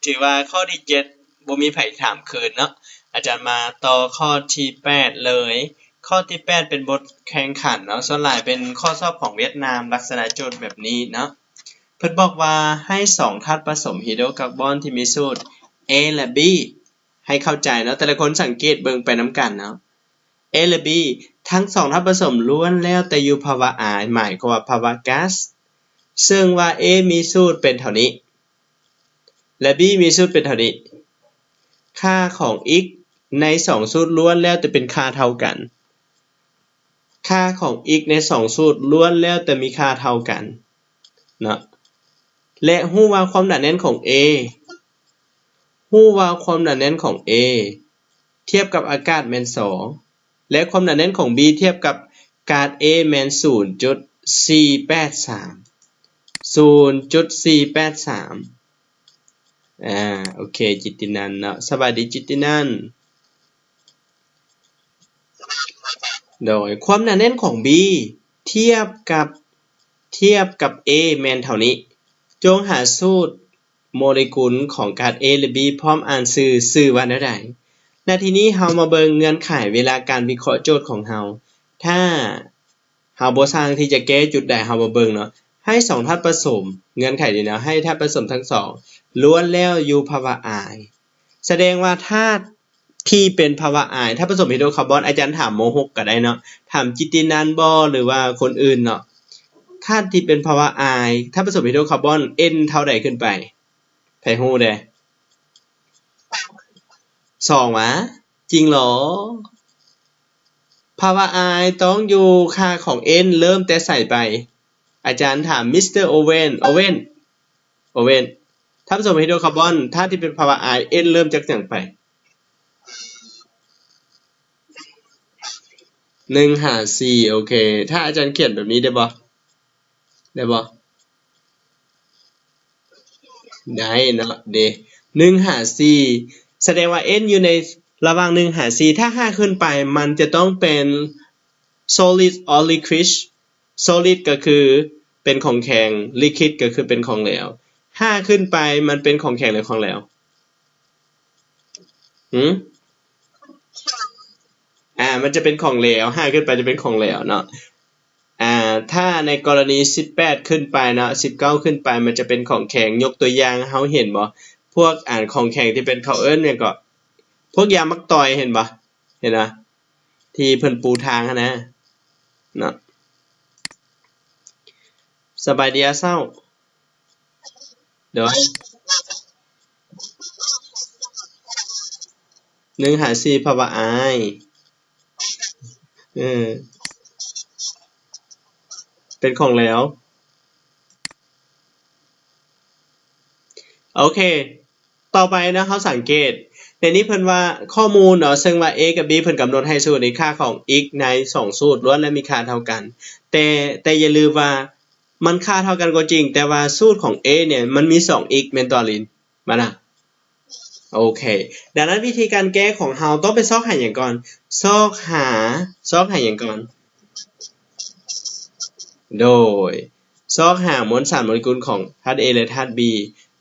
ຖືວ່າຂໍ້ທີເຈັດບໍ່ມີໃຜຖາມຄືນເນາະ. ອາຈານມາຕໍ່ຂໍ້ທີແປດເລີຍ. ຂໍ້ທີແປດເປັນບົດແຂ່ງຂັນເນາະ, ສ່ວນຫຼາຍເປັນຂໍ້ສອບຂອງຫວຽດນາມ ລັກສະນະໂຈດແບບນີ້ເນາະ. ເພິ່ນບອກວ່າໃຫ້ສອງທາດປະສົມຮີໂດກາບອນທີ່ມີສູດ A ແລະ B ໃຫ້ເຂົ້າໃຈເນາະ, ແຕ່ລະຄົນສັງເກດເບິ່ງໄປນຳກັນເນາະ. A ແລະ B ທັງສອງທາດປະສົມລ້ວນແລ້ວແຕ່ຢູ່ພາວະອາຍ, ໝາຍຄວາມວ່າພາວະກາສ, ເຊິ່ງວ່າ A ມີສູດເປັນເທົ່ານີ້ ແລະ B ມີສູດເປັນເທົ່ານີ້. ຄ່າຂອງ x ໃນສອງສູດລ້ວນແລ້ວແຕ່ເປັນຄ່າເທົ່າກັນ. ຄ່າຂອງ x ໃນສອງສູດລ້ວນແລ້ວແຕ່ມີຄ່າເທົ່າກັນເນາະ ແລະ ຮູ້ວ່າຄວາມໜາແໜ້ນຂອງ A ຮູ້ວ່າຄວາມໜາແໜ້ນຂອງ A ທຽບກັບອາກາດແມ່ນສອງ ແລະ ຄວາມໜາແໜ້ນຂອງ B ທຽບກັບກາສ A ແມ່ນສູນຈຸດສີ່ແປດສາມ ສູນຈຸດສີ່ແປດສາມ. ອາ ໂອເຄ ຈິດຕິນັນເນາະ, ສະບາຍດີຈິດຕິນັນ. ໂດຍ ຄວາມໜາແໜ້ນຂອງ B ທຽບກັບ ທຽບກັບ A ແມ່ນເທົ່ານີ້. ຈົ່ງຫາສູດໂມເລກຸນຂອງກາສ A ແລະ B ພ້ອມອ່ານຊື່ ຊື່ວ່າແນວໃດ? ນະ ທີນີ້ເຮົາມາເບິ່ງເງື່ອນໄຂເວລາການວິເຄາະໂຈດຂອງເຮົາ. ຖ້າເຮົາບໍ່ຊ່າງທີ່ຈະແກ້ຈຸດໃດ ເຮົາມາເບິ່ງເນາະ, ໃຫ້ສອງທາດປະສົມ, ເງື່ອນໄຂນີ້ເນາະ, ໃຫ້ທາດປະສົມທັງສອງລ້ວນແລ້ວຢູ່ພາວະອາຍ. ສະແດງວ່າທາດ ທີ່ເປັນພາວະອາຍ ທາດປະສົມຮີໂດຄາບອນ, ອາຈານຖາມ ມໍຫົກ ກໍໄດ້ເນາະ, ຖາມຈິດຕິນັນບໍ ຫຼືວ່າຄົນອື່ນເນາະ. ທາດທີ່ເປັນພາວະອາຍ ທາດປະສົມຮີໂດຄາບອນ N ເທົ່າໃດຂຶ້ນໄປ? ໃຜຮູ້ແດ່? ສອງຫວາ? ຈິງຫຼໍ? ພາວະອາຍຕ້ອງຢູ່ຄ່າຂອງ N ເລີ່ມແຕ່ໃສໄປ? ອາຈານຖາມມິສເຕີໂອເວັນ, ໂອເວັນ, ໂອເວັນ, ທາດປະສົມຮີໂດຄາບອນ ທາດທີ່ເປັນພາວະອາຍ N ເລີ່ມຈາກຫຍັງໄປ? ໜຶ່ງຫາສີ່ ໂອເຄ. ຖ້າອາຈານຂຽນແບບນີ້ໄດ້ບໍ່? ໄດ້ບໍ່? ໄດ້ເນາະ ເດ ໜຶ່ງຫາສີ່ ສະແດງວ່າ N ຢູ່ໃນລະຫວ່າງໜຶ່ງຫາສີ່ ຖ້າຫ້າຂຶ້ນໄປ ມັນຈະຕ້ອງເປັນ solid or liquid. Solid ກໍຄືເປັນຂອງແຂງ, liquid ກໍຄືເປັນຂອງແຫຼວ. ຫ້າຂຶ້ນໄປ ມັນເປັນຂອງແຂງ ຫຼື ຂອງແຫຼວ? ຫື? ອາ ມັນຈະເປັນຂອງແຫຼວ, ຫ້າຂຶ້ນໄປຈະເປັນຂອງແຫຼວເນາະ. ອາ ຖ້າໃນກໍລະນີສິບແປດຂຶ້ນໄປເນາະ, ສິບເກົ້າຂຶ້ນໄປ ມັນຈະເປັນຂອງແຂງ. ຍົກຕົວຢ່າງ ເຮົາເຫັນບໍ່? ພວກ ອາ ຂອງແຂງທີ່ເປັນ ເຂົາເອີ້ນຫຍັງເກາະ? ພວກຢາງໝາກຕ່ອຍ ເຫັນບໍ່? ເຫັນບໍ່? ທີ່ເພິ່ນປູທາງຫັ້ນນະ ເນາະ. ສະບາຍດີອາເຊົ້າ. ໂດຍ ໜຶ່ງຫາສີ່ ພາວະອາຍ ເອີ ເປັນຂອງແຫຼວ. ໂອເຄ ຕໍ່ໄປເນາະ ເຮົາສັງເກດ ໃນນີ້ເພິ່ນວ່າຂໍ້ມູນເນາະ ເຊິ່ງວ່າ A ກັບ B ເພິ່ນກຳນົດໃຫ້ສູດໃນຄ່າຂອງ x ໃນສອງສູດລ້ວນແລ້ວມີຄ່າເທົ່າກັນ ແຕ່ ແຕ່ຢ່າລືມວ່າ ມັນຄ່າເທົ່າກັນກໍຈິງ, ແຕ່ວ່າສູດຂອງ A ເນີ້ຍ ມັນມີສອງ x ແມ່ນຕົວະລິນ ມານະ. ໂອເຄ ດັ່ງນັ້ນວິທີການແກ້ຂອງເຮົາຕ້ອງໄປຊອກຫາຫຍັງກ່ອນ? ຊອກຫາ ຊອກຫາຫຍັງກ່ອນ? ໂດຍ ຊອກຫາມວນສານໂມເລກຸນຂອງທາດ A ແລະ ທາດ B.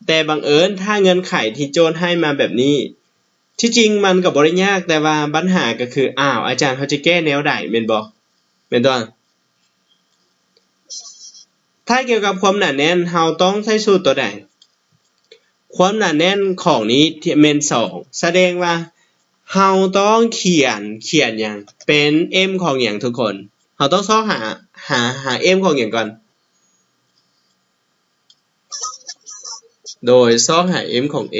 ແຕ່ບັງເອີນ ຖ້າເງື່ອນໄຂທີ່ໂຈດໃຫ້ມາແບບນີ້ ທີ່ຈິງມັນກໍບໍ່ໄດ້ຍາກ, ແຕ່ວ່າບັນຫາກໍຄື ອ້າວ ອາຈານ ເຮົາຈະແກ້ແນວໃດ ແມ່ນບໍ່? ແມ່ນຕ້ອງ ຖ້າກ່ຽວກັບຄວາມໜາແໜ້ນ ເຮົາຕ້ອງໃຊ້ສູດຕົວໃດ? ຄວາມໜາແໜ້ນຂອງນີ້ແມ່ນສອງ ສະແດງວ່າເຮົາຕ້ອງຂຽນ ຂຽນຫຍັງ? ເປັນ m ຂອງຫຍັງທຸກຄົນ? ເຮົາຕ້ອງຊອກຫາ ຫາ ຫາ m ຂອງຫຍັງກ່ອນ? ໂດຍ ຊອກຫາ m ຂອງ A.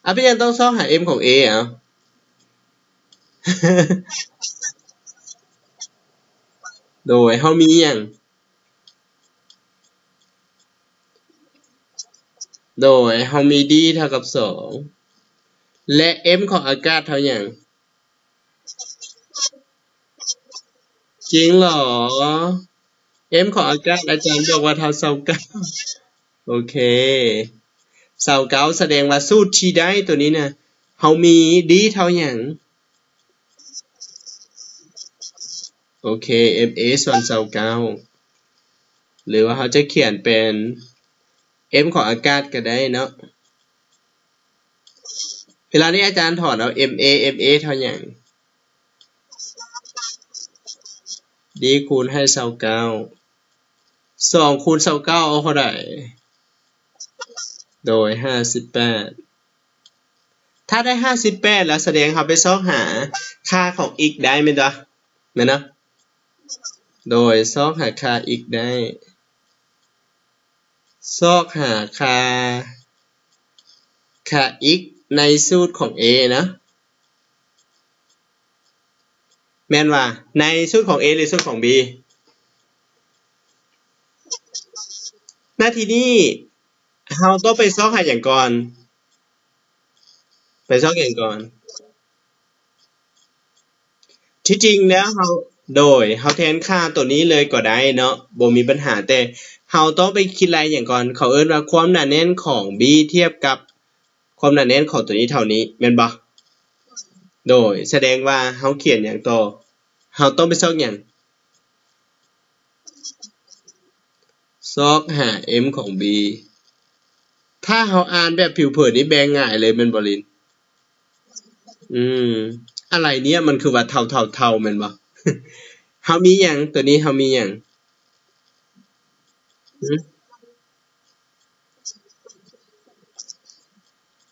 ອາ ເປັນຫຍັງຕ້ອງຊອກຫາ m ຂອງ A ເອົາ? ໂດຍ ເຮົາມີຫຍັງ? ໂດຍ ເຮົາມີ D ເທົ່າກັບສອງ ແລະ m ຂອງອາກາດເທົ່າຫຍັງ? ຈິງຫຼໍ? m ຂອງອາກາດ ອາຈານບອກວ່າເທົ່າຊາວເກົ້າ. ໂອເຄ ຊາວເກົ້າ ສະແດງວ່າສູດທີ່ໄດ້ຕົວນີ້ນະ ເຮົາມີ D ເທົ່າຫຍັງ? ໂອເຄ m a ສ່ວນຊາວເກົ້າ ຫຼືວ່າເຮົາຈະຂຽນເປັນ m ຂອງອາກາດກໍໄດ້ເນາະ. ເວລານີ້ອາຈານຖອນເອົາ ເອັມເອ ເອັມເອ ເທົ່າຫຍັງ? ດີ ຄູນໃຫ້ ຊາວເກົ້າ ສອງຄູນ ຊາວເກົ້າ ເອົາເທົ່າໃດ? ໂດຍ ຫ້າສິບແປດ. ຖ້າໄດ້ ຫ້າສິບແປດ ແລ້ວ ສະແດງເຮົາໄປຊອກຫາຄ່າຂອງ x ໄດ້ແມ່ນບໍ່? ແມ່ນເນາະ? ໂດຍ ຊອກຫາຄ່າ x ໄດ້ ຊອກຫາຄ່າ ຄ່າ x ໃນສູດຂອງ a ເນາະ ແມ່ນວ່າໃນສູດຂອງ a ຫຼື ສູດຂອງ b? ນາທີນີ້ເຮົາຕ້ອງໄປຊອກຫາຫຍັງກ່ອນ? ໄປຊອກຫຍັງກ່ອນ? ທີ່ຈິງແລ້ວເຮົາ ໂດຍ ເຮົາແທນຄ່າໂຕນີ້ເລີຍກໍໄດ້ເນາະ ບໍ່ມີບັນຫາ ແຕ່ເຮົາຕ້ອງໄປຄິດໄລ່ຫຍັງກ່ອນ? ເຂົາເອີ້ນວ່າຄວາມໜາແໜ້ນຂອງ b ທຽບກັບຄວາມໜາແໜ້ນຂອງໂຕນີ້ເທົ່ານີ້ ແມ່ນບໍ່? ໂດຍ ສະແດງວ່າເຮົາຂຽນຫຍັງຕໍ່? ເຮົາຕ້ອງໄປຊອກຫຍັງ? ຊອກຫາ m ຂອງ b. ຖ້າເຮົາອ່ານແບບຜິວເຜີນນີ້ແບ່ງຫງາຍເລີຍແມ່ນບໍ່ລິນ? ອືມ ອະໄລເນຍ ມັນຄືວ່າເທົ່າໆໆ ແມ່ນບໍ່? ເຮົາມີຫຍັງ? ໂຕນີ້ເຮົາມີຫຍັງ? ຫຶ?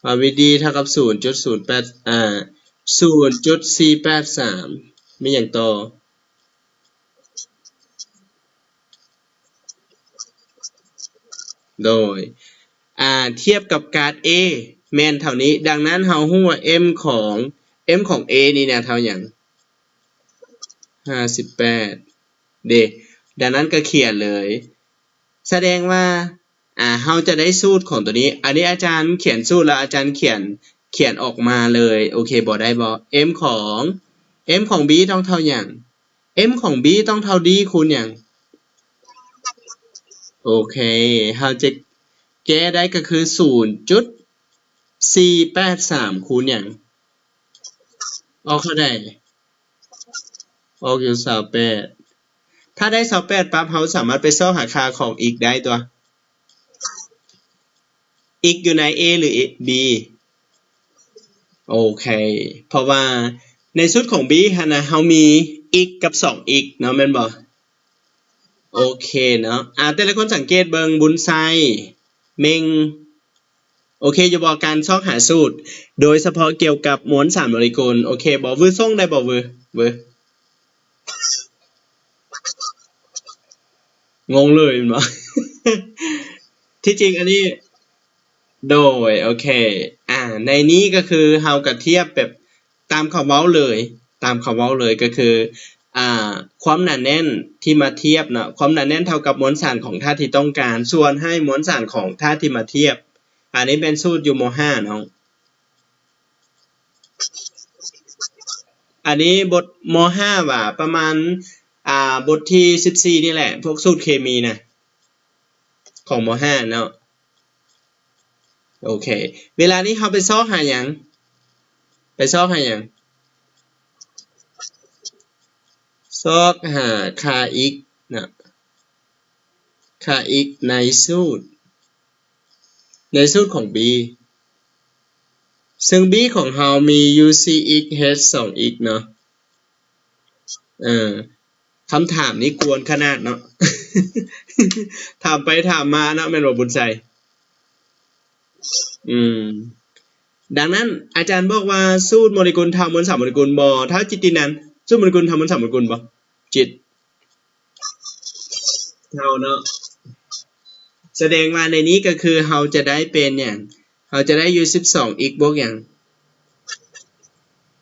ອາ v d ເທົ່າກັບ ສູນຈຸດສູນແປດ ອ່າ ສູນຈຸດສີ່ແປດສາມ ມີຫຍັງຕໍ່? ໂດຍ ອ່າ ທຽບກັບກາດ a ແມ່ນເທົ່ານີ້. ດັ່ງນັ້ນເຮົາຮູ້ວ່າ m ຂອງ m ຂອງ a ນີ້ນະເທົ່າຫຍັງ? ຫ້າສິບແປດ ເດ. ດັ່ງນັ້ນກໍຂຽນເລີຍ ສະແດງວ່າ ອ່າ ເຮົາຈະໄດ້ສູດຂອງໂຕນີ້. ອັນນີ້ອາຈານຂຽນສູດແລ້ວອາຈານຂຽນ ຂຽນອອກມາເລີຍ ໂອເຄບໍ່? ໄດ້ບໍ່? m ຂອງ m ຂອງ b ຕ້ອງເທົ່າຫຍັງ? m ຂອງ b ຕ້ອງເທົ່າ d ຄູນຫຍັງ? ໂອເຄ ເຮົາຈະແກ້ໄດ້ກໍຄື ສູນຈຸດສີ່ແປດສາມ ຄູນຫຍັງ? ອອກເທົ່າໃດ? ອອກຢູ່ ຊາວແປດ. ຖ້າໄດ້ ຊາວແປດ ປັບ ເຮົາສາມາດໄປຊອກຫາຄ່າຂອງ x ໄດ້ຕົວະ. x ຢູ່ໃນ a ຫຼື b? ໂອເຄ ເພາະວ່າໃນສູດຂອງ b ຫັ້ນນະ ເຮົາມີ x ກັບ ສອງ x ເນາະ ແມ່ນບໍ່? ໂອເຄເນາະ ອາ ແຕ່ລະຄົນສັງເກດເບິ່ງ ບຸນໄຊ ເມັງ ໂອເຄຢູ່ບໍ່? ການຊອກຫາສູດ ໂດຍສະເພາະກ່ຽວກັບມວນສານໂມເລກຸນ ໂອເຄບໍ່? ວື ສົ່ງໄດ້ບໍ່ວື? ວື ງົງເລີຍແມ່ນບໍ່? ທີ່ຈິງອັນນີ້ ໂດຍ ໂອເຄ ອາ ໃນນີ້ກໍຄືເຮົາກໍທຽບແບບຕາມເຂົາເວົ້າເລີຍ ຕາມເຂົາເວົ້າເລີຍ ກໍຄື ອ່າ ຄວາມໜາແໜ້ນທີ່ມາທຽບເນາະ ຄວາມໜາແໜ້ນເທົ່າກັບມວນສານຂອງທາດທີ່ຕ້ອງການ ສ່ວນໃຫ້ມວນສານຂອງທາດທີ່ມາທຽບ. ອັນນີ້ແມ່ນສູດຢູ່ ມໍຫ້າ ເນາະ ອັນນີ້ບົດ ມໍຫ້າ ວ່າປະມານ ອ່າ ບົດທີສິບສີ່ນີ້ແຫຼະ ພວກສູດເຄມີນະ ຂອງ ມໍຫ້າ ເນາະ. ໂອເຄ ເວລານີ້ເຮົາໄປຊອກຫາຫຍັງ? ໄປຊອກຫາຫຍັງ? ຊອກຫາຄ່າ x ນະ ຄ່າ x ໃນສູດ ໃນສູດຂອງ b ເຊິ່ງ b ຂອງເຮົາມີຢູ່ ສີ່ x ເຮັດ ສອງ x ເນາະ. ເອີ ຄຳຖາມນີ້ກວນຂະໜາດເນາະ ຖາມໄປຖາມມາເນາະ ແມ່ນບໍ່ບຸນໄຊ? ອືມ ດັ່ງນັ້ນອາຈານບອກວ່າ ສູດໂມເລກຸນເທົ່າມວນສານໂມເລກຸນບໍ່? ເທົ່າຈິດຕິນັນ ສູດໂມເລກຸນເທົ່າມວນສານໂມເລກຸນບໍ່? ຈິດ ເທົ່າເນາະ ສະແດງວ່າໃນນີ້ກໍຄືເຮົາຈະໄດ້ເປັນຫຍັງ? ເຮົາຈະໄດ້ຢູ່ ສິບສອງ x ບວກຫຍັງ?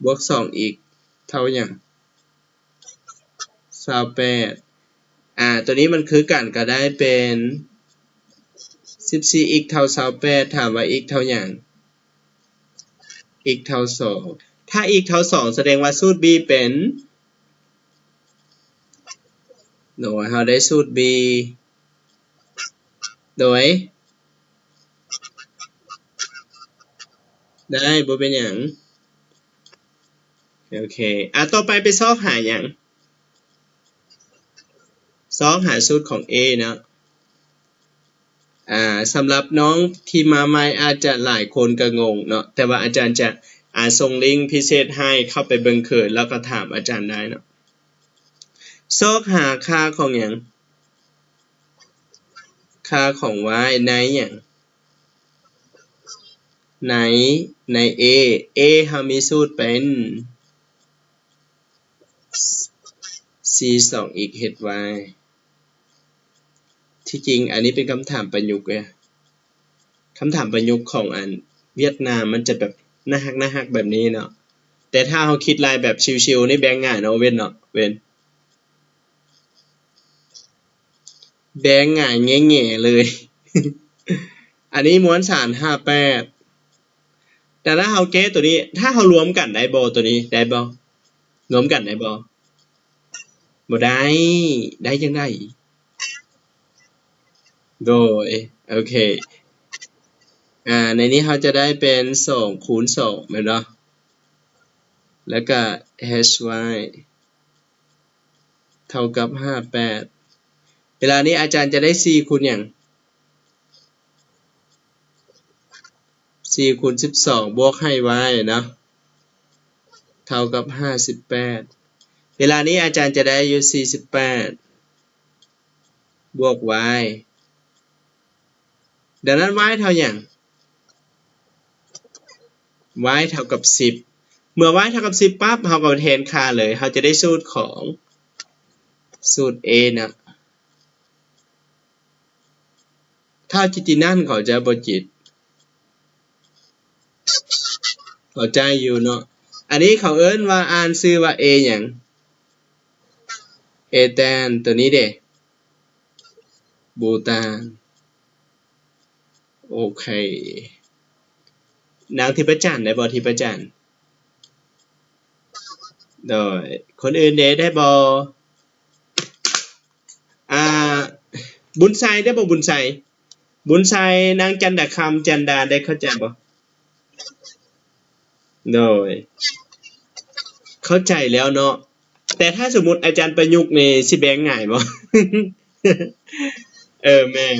ບວກ ສອງ x ເທົ່າຫຍັງ? ຊາວແປດ ອາ ໂຕນີ້ມັນຄືກັນ ກໍໄດ້ເປັນ ສິບສີ່ x ເທົ່າ ຊາວແປດ ຖາມວ່າ x ເທົ່າຫຍັງ? x ເທົ່າ ສອງ ຖ້າ x ເທົ່າ ສອງ ສະແດງວ່າສູດ b ເປັນ ໂດຍ ເຮົາໄດ້ສູດ b ໂດຍ ໄດ້ ບໍ່ເປັນຫຍັງ. ໂອເຄ ອາ ຕໍ່ໄປໄປຊອກຫາຫຍັງ? ຊອກຫາສູດຂອງ a ເນາະ. ອາ ສຳລັບນ້ອງທີ່ມາໃໝ່ ອາດຈະຫຼາຍຄົນກໍງົງເນາະ ແຕ່ວ່າອາຈານຈະ ອາ ສົ່ງລິ້ງພິເສດໃຫ້ເຂົ້າໄປເບິ່ງຄືນ ແລ້ວກໍຖາມອາຈານໄດ້ເນາະ. ຊອກຫາຄ່າຂອງຫຍັງ? ຄ່າຂອງ y ໃນຫຍັງ? ໃນ ໃນ A A ເຮົາມີສູດເປັນ C ສອງ x ເຮັດ y. ທີ່ຈິງອັນນີ້ເປັນຄຳຖາມປະຍຸກເດ້. ຄຳຖາມປະຍຸກຂອງອັນຫວຽດນາມມັນຈະແບບໜ້າຮັກໆ ແບບນີ້ເນາະ. ແຕ່ຖ້າເຮົາຄິດໄລ່ແບບຊິວໆ ນີ້ແບງງ່າຍເນາະ ເວັນເນາະ ເວັນ. ແບງຫງາຍແງ່ໆ ເລີຍ. ອັນນີ້ມວນສານຫ້າແປດ. ແຕ່ຖ້າເຮົາແກ້ຕົວນີ້ ຖ້າເຮົາລວມກັນໄດ້ບໍ່? ຕົວນີ້ໄດ້ບໍ່? ລວມກັນໄດ້ບໍ່? ບໍ່ໄດ້. ໄດ້ຈັ່ງໃດ? ໂດຍ ໂອເຄ ອາ ໃນນີ້ເຮົາຈະໄດ້ເປັນສອງຄູນສອງ ແມ່ນບໍ່? ແລ້ວກະ H Y ເທົ່າກັບຫ້າແປດ. ເວລານີ້ອາຈານຈະໄດ້ສີ່ຄູນຫຍັງ? ສີ່ຄູນສິບສອງ ບວກໃຫ້ y ເນາະ ເທົ່າກັບຫ້າສິບແປດ. ເວລານີ້ອາຈານຈະໄດ້ຢູ່ສີ່ສິບແປດ ບວກ y. ດັ່ງນັ້ນ y ເທົ່າຫຍັງ? Y ເທົ່າກັບສິບ. ເມື່ອ y ເທົ່າກັບສິບປັບ ເຮົາກໍແທນຄ່າເລີຍ. ເຮົາຈະໄດ້ສູດຂອງ ສູດ A ນະ. ທ້າວຈິດຕິນັນເຂົ້າໃຈບໍ່ຈິດ? ເຂົ້າໃຈຢູ່ເນາະ. ອັນນີ້ເຂົາເອີ້ນວ່າ ອ່ານຊື່ວ່າ A ຫຍັງ? A tan ຕົວນີ້ເດ? ບູຕານ. ໂອເຄ. ນາງທິບປະຈັນໄດ້ບໍ່? ທິບປະຈັນ. ໂດຍ. ຄົນອື່ນເດ ໄດ້ບໍ່? ອ່າ ບຸນໄຊໄດ້ບໍ່? ບຸນໄຊ ບຸນໄຊ ນາງຈັນດາຄຳ ຈັນດາ ໄດ້ເຂົ້າໃຈບໍ່? ໂດຍ ເຂົ້າໃຈແລ້ວເນາະ. ແຕ່ຖ້າສົມມຸດອາຈານປະຍຸກນີ້ ຊິແບງງ່າຍບໍ່? ເອີ ແມ່ນ.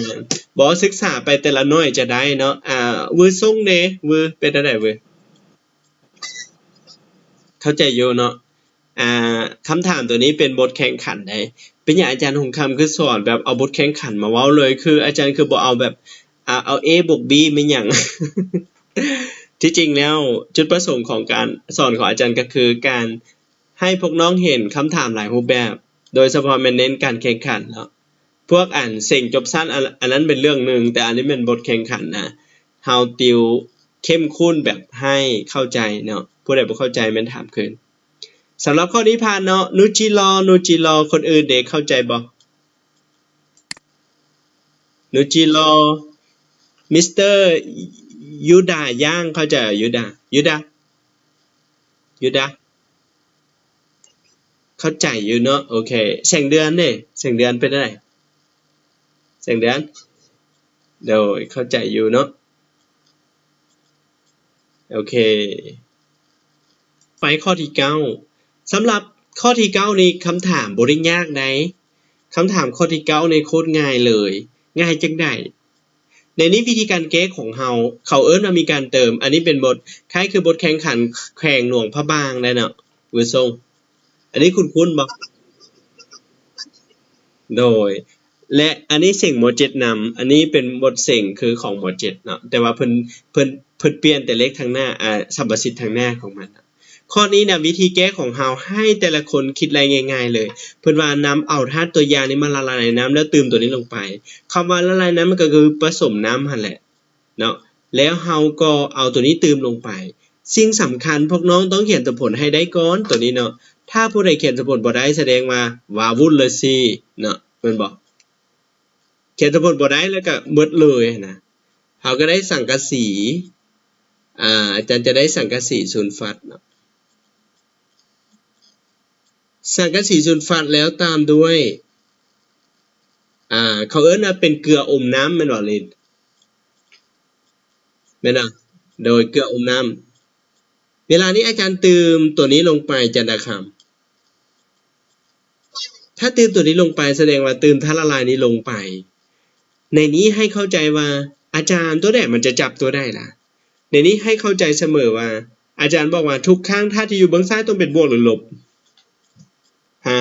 ບໍ່ ສຶກສາໄປແຕ່ລະໜ້ອຍຈະໄດ້ເນາະ. ອ່າ ວືສົ່ງເດ ວື ເປັນແນວໃດວື? ເຂົ້າໃຈຢູ່ເນາະ. ອ່າ ຄຳຖາມຕົວນີ້ເປັນບົດແຂ່ງຂັນໃດ໋. ເປັນຫຍັງອາຈານຫົງຄຳຄືສອນແບບເອົາບົດແຂ່ງຂັນມາເວົ້າເລີຍ? ຄືອາຈານຄືບໍ່ເອົາແບບ ອ່າ ເອົາ A ບວກ B ແມ່ນຫຍັງ? ທີ່ຈິງແລ້ວຈຸດປະສົງຂອງການສອນຂອງອາຈານກໍຄືການໃຫ້ພວກນ້ອງເຫັນຄຳຖາມຫຼາຍຮູບແບບ, ໂດຍສະເພາະແມ່ນເນັ້ນການແຂ່ງຂັນເນາະ. ພວກອັນເສັງຈົບຊັ້ນ ອັນ ອັນນັ້ນເປັນເລື່ອງໜຶ່ງ, ແຕ່ອັນນີ້ແມ່ນບົດແຂ່ງຂັນນະ. ເຮົາຕິວເຂັ້ມຂຸ້ນແບບໃຫ້ເຂົ້າໃຈເນາະ, ຜູ້ໃດບໍ່ເຂົ້າໃຈແມ່ນຖາມຄືນ. ສຳລັບຂໍ້ນີ້ຜ່ານເນາະ. ນູຈິລໍ ນູຈິລໍ ຄົນອື່ນເດ ເຂົ້າໃຈບໍ່? ນູຈິລໍ ມິສເຕີ ຢູດາ ຍ່າງ ເຂົ້າໃຈບໍ່? ຢູດາ ຢູດາ ຢູດາ ເຂົ້າໃຈຢູ່ເນາະ. ໂອເຄ. ແສງເດືອນເດ ແສງເດືອນເປັນຈັ່ງໃດ? ແສງເດືອນ ໂດຍ ເຂົ້າໃຈຢູ່ເນາະ. ໂອເຄ ໄປຂໍ້ທີເກົ້າ. ສຳລັບຂໍ້ທີເກົ້ານີ້ ຄຳຖາມບໍ່ໄດ້ຍາກໃດ໋. ຄຳຖາມຂໍ້ທີເກົ້ານີ້ໂຄດງ່າຍເລີຍ. ງ່າຍຈັ່ງໃດ? ໃນນີ້ວິທີການແກ້ຂອງເຮົາ ເຂົາເອີ້ນວ່າມີການເຕີມ. ອັນນີ້ເປັນບົດ ຄ້າຍຄືບົດແຂ່ງຂັນແຂວງຫຼວງພະບາງໄດ໋ເນາະ ວືຊົງ. ອັນນີ້ຄຸ້ນໆບໍ່? ໂດຍ ແລະ ອັນນີ້ເສັງ ມໍເຈັດ ນຳ. ອັນນີ້ເປັນບົດເສັງຄືຂອງ ມໍເຈັດ ເນາະ, ແຕ່ວ່າເພິ່ນ ເພິ່ນ ເພິ່ນປ່ຽນແຕ່ເລກທາງໜ້າ ອາ ສຳປະສິດທາງໜ້າຂອງມັນ. ຂໍ້ນີ້ນະ ວິທີແກ້ຂອງເຮົາ ໃຫ້ແຕ່ລະຄົນຄິດໄລ່ງ່າຍໆເລີຍ. ເພິ່ນວ່ານຳເອົາທາດຕົວຢ່າງນີ້ມາລະລາຍໃນນ້ຳ ແລ້ວຕື່ມຕົວນີ້ລົງໄປ. ຄຳວ່າລະລາຍໃນນ້ຳ ມັນກໍຄືປະສົມນ້ຳຫັ້ນແຫຼະເນາະ, ແລ້ວເຮົາກໍເອົາຕົວນີ້ຕື່ມລົງໄປ. ສິ່ງສຳຄັນ ພວກນ້ອງຕ້ອງຂຽນສົມຜົນໃຫ້ໄດ້ກ່ອນ ຕົວນີ້ເນາະ. ຖ້າຜູ້ໃດຂຽນສົມຜົນບໍ່ໄດ້ ສະແດງວ່າ ວາວຸ້ນເລີຍຊີ້ເນາະ ແມ່ນບໍ່? ຂຽນສົມຜົນບໍ່ໄດ້ ແລ້ວກໍໝົດເລີຍນະ. ເຮົາກໍໄດ້ສັງກະສີ ອາ ອາຈານຈະໄດ້ສັງກະສີຊູນຟັດເນາະ, ສັງກະສີຊູນຟັດ ແລ້ວຕາມດ້ວຍ ອາ ເຂົາເອີ້ນວ່າເປັນເກືອອົມນ້ຳ ແມ່ນບໍ່ລິດ? ແມ່ນບໍ່? ໂດຍ ເກືອອົມນ້ຳ. ເວລານີ້ອາຈານຕື່ມຕົວນີ້ລົງໄປ ຈັນດາຄຳ. ຖ້າຕື່ມຕົວນີ້ລົງໄປ ສະແດງວ່າຕື່ມທາດລະລາຍນີ້ລົງໄປ. ໃນນີ້ໃຫ້ເຂົ້າໃຈວ່າ ອາຈານ ຕົວໃດມັນຈະຈັບຕົວໃດລະ? ໃນນີ້ໃຫ້ເຂົ້າໃຈສະເໝີວ່າ ອາຈານບອກວ່າທຸກຄັ້ງທາດທີ່ຢູ່ເບື້ອງຊ້າຍຕ້ອງເປັນບວກ ຫຼື ລົບ? ຮະ?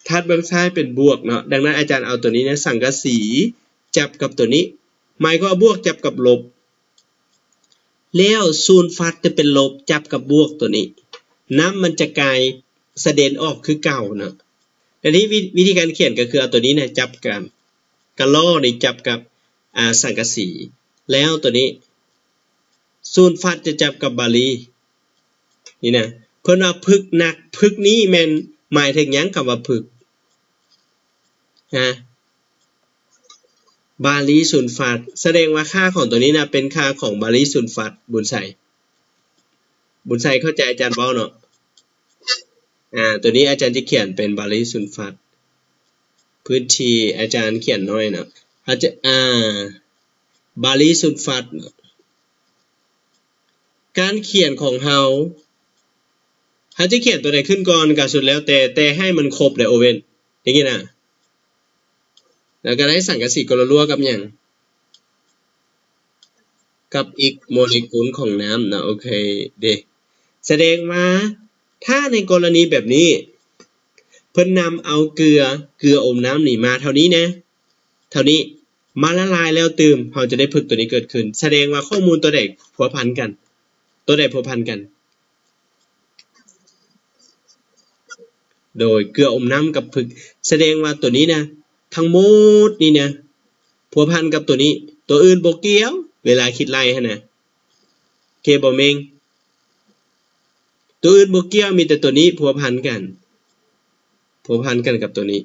ທາດເບື້ອງຊ້າຍເປັນບວກເນາະ. ດັ່ງນັ້ນອາຈານເອົາຕົວນີ້ນະ ສັງກະສີຈັບກັບຕົວນີ້ ໝາຍຄວາມວ່າບວກຈັບກັບລົບ ແລ້ວສູນຟາດຈະເປັນລົບຈັບກັບບວກຕົວນີ້ ນ້ຳມັນຈະກາຍສະເດັນອອກຄືເກົ່າເນາະ. ແລ້ວນີ້ວິ ວິທີການຂຽນກໍຄືເອົາຕົວນີ້ນະຈັບກັບ ກະລໍ້ນີ້ຈັບກັບ ອາ ສັງກະສີ ແລ້ວຕົວນີ້ສູນຟາດຈະຈັບກັບບາລີ ນີ້ນະ ເພິ່ນວ່າພຶກໜັກ ພຶກນີ້ແມ່ນໝາຍເຖິງຫຍັງ? ຄຳວ່າພຶກ ຮະ? ບາລີຊູນຟາດ ສະແດງວ່າຄ່າຂອງຕົວນີ້ນະ ເປັນຄ່າຂອງບາລີຊູນຟາດ. ບຸນໄຊ ບຸນໄຊເຂົ້າໃຈອາຈານເວົ້າເນາະ? ອາ ຕົວນີ້ອາຈານຈະຂຽນເປັນບາລີຊູນຟາດ ພື້ນທີ່ອາຈານຂຽນໜ້ອຍເນາະ ອາຈານ ອາ ບາລີຊູນຟາດເນາະ. ການຂຽນຂອງເຮົາ ເຮົາຈະຂຽນຕົວໃດຂຶ້ນກ່ອນກໍສຸດແລ້ວແຕ່ ແຕ່ໃຫ້ມັນຄົບເດີ ໂອເວັນ ຢ່າງນີ້ນະ. ແລ້ວກໍໄດ້ສັງກະສີກໍລໍລົວກັບຫຍັງ? ກັບອິກໂມເລກຸນຂອງນ້ຳເນາະ. ໂອເຄເດ. ສະແດງວ່າ ຖ້າໃນກໍລະນີແບບນີ້ ເພິ່ນນຳເອົາເກືອ ເກືອອົມນ້ຳນີ້ມາເທົ່ານີ້ນະ ເທົ່ານີ້ ມາລະລາຍແລ້ວຕື່ມ ເຮົາຈະໄດ້ພຶກຕົວນີ້ເກີດຂຶ້ນ. ສະແດງວ່າຂໍ້ມູນຕົວໃດພົວພັນກັນ? ຕົວໃດພົວພັນກັນ? ໂດຍ ເກືອອົມນ້ຳກັບພຶກ. ສະແດງວ່າຕົວນີ້ນະ ທັງໝົດນີ້ນະ ພົວພັນກັບຕົວນີ້ ຕົວອື່ນບໍ່ກ່ຽວ. ເວລາຄິດໄລ່ຫັ້ນນະ ໂອເຄບໍ່ເມັງ? ຕົວອື່ນບໍ່ກ່ຽວ ມີແຕ່ຕົວນີ້ພົວພັນກັນ ພົວພັນກັນກັບຕົວນີ້.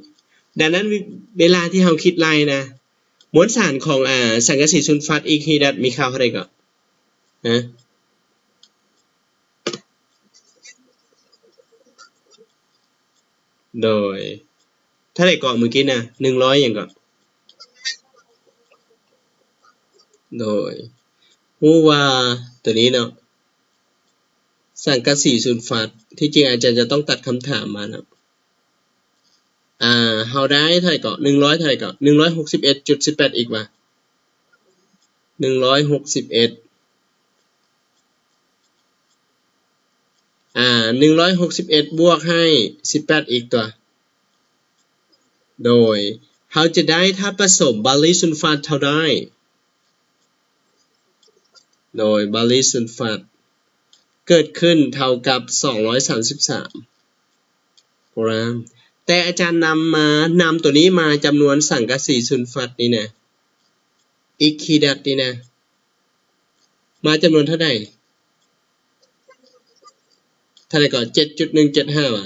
ດັ່ງນັ້ນ ເວ ເວລາທີ່ເຮົາຄິດໄລ່ນະ ມວນສານຂອງ ອາ ສັງກະສີຊູນຟາດ ອິກຮີດັດ ມີຄ່າເທົ່າໃດເກາະ? ຮະ? ໂດຍ ເທົ່າໃດເກາະມື້ກີ້ນະ? ໜຶ່ງຮ້ອຍຫຍັງເກາະ? ໂດຍ ຮູ້ວ່າຕົວນີ້ເນາະ ສັງກະສີຊູນຟາດ ທີ່ຈິງອາຈານຈະຕ້ອງຕັດຄຳຖາມມາເນາະ. ອາ ເຮົາໄດ້ເທົ່າໃດເກາະ? ໜຶ່ງຮ້ອຍເທົ່າໃດເກາະ? ໜຶ່ງຮ້ອຍຫົກສິບເອັດຈຸດສິບແປດອິກວ່າ ໜຶ່ງຮ້ອຍຫົກສິບເອັດ ອາ ໜຶ່ງຮ້ອຍຫົກສິບເອັດບວກໃຫ້ສິບແປດອີກຕົວະ. ໂດຍ ເຮົາຈະໄດ້ທາດປະສົມບາລີຊູນຟາດເທົ່າໃດ? ໂດຍ ບາລີຊູນຟາດເກີດຂຶ້ນເທົ່າກັບສອງຮ້ອຍສາມສິບສາມໂກຣາມ. ແຕ່ອາຈານນຳມາ ນຳຕົວນີ້ມາຈຳນວນສັງກະສີຊູນຟາດນີ້ນະ ອິກຄີດັດນີ້ນະ ມາຈຳນວນເທົ່າໃດ? ເທົ່າໃດກໍ ເຈັດຈຸດໜຶ່ງເຈັດຫ້າຫວາ?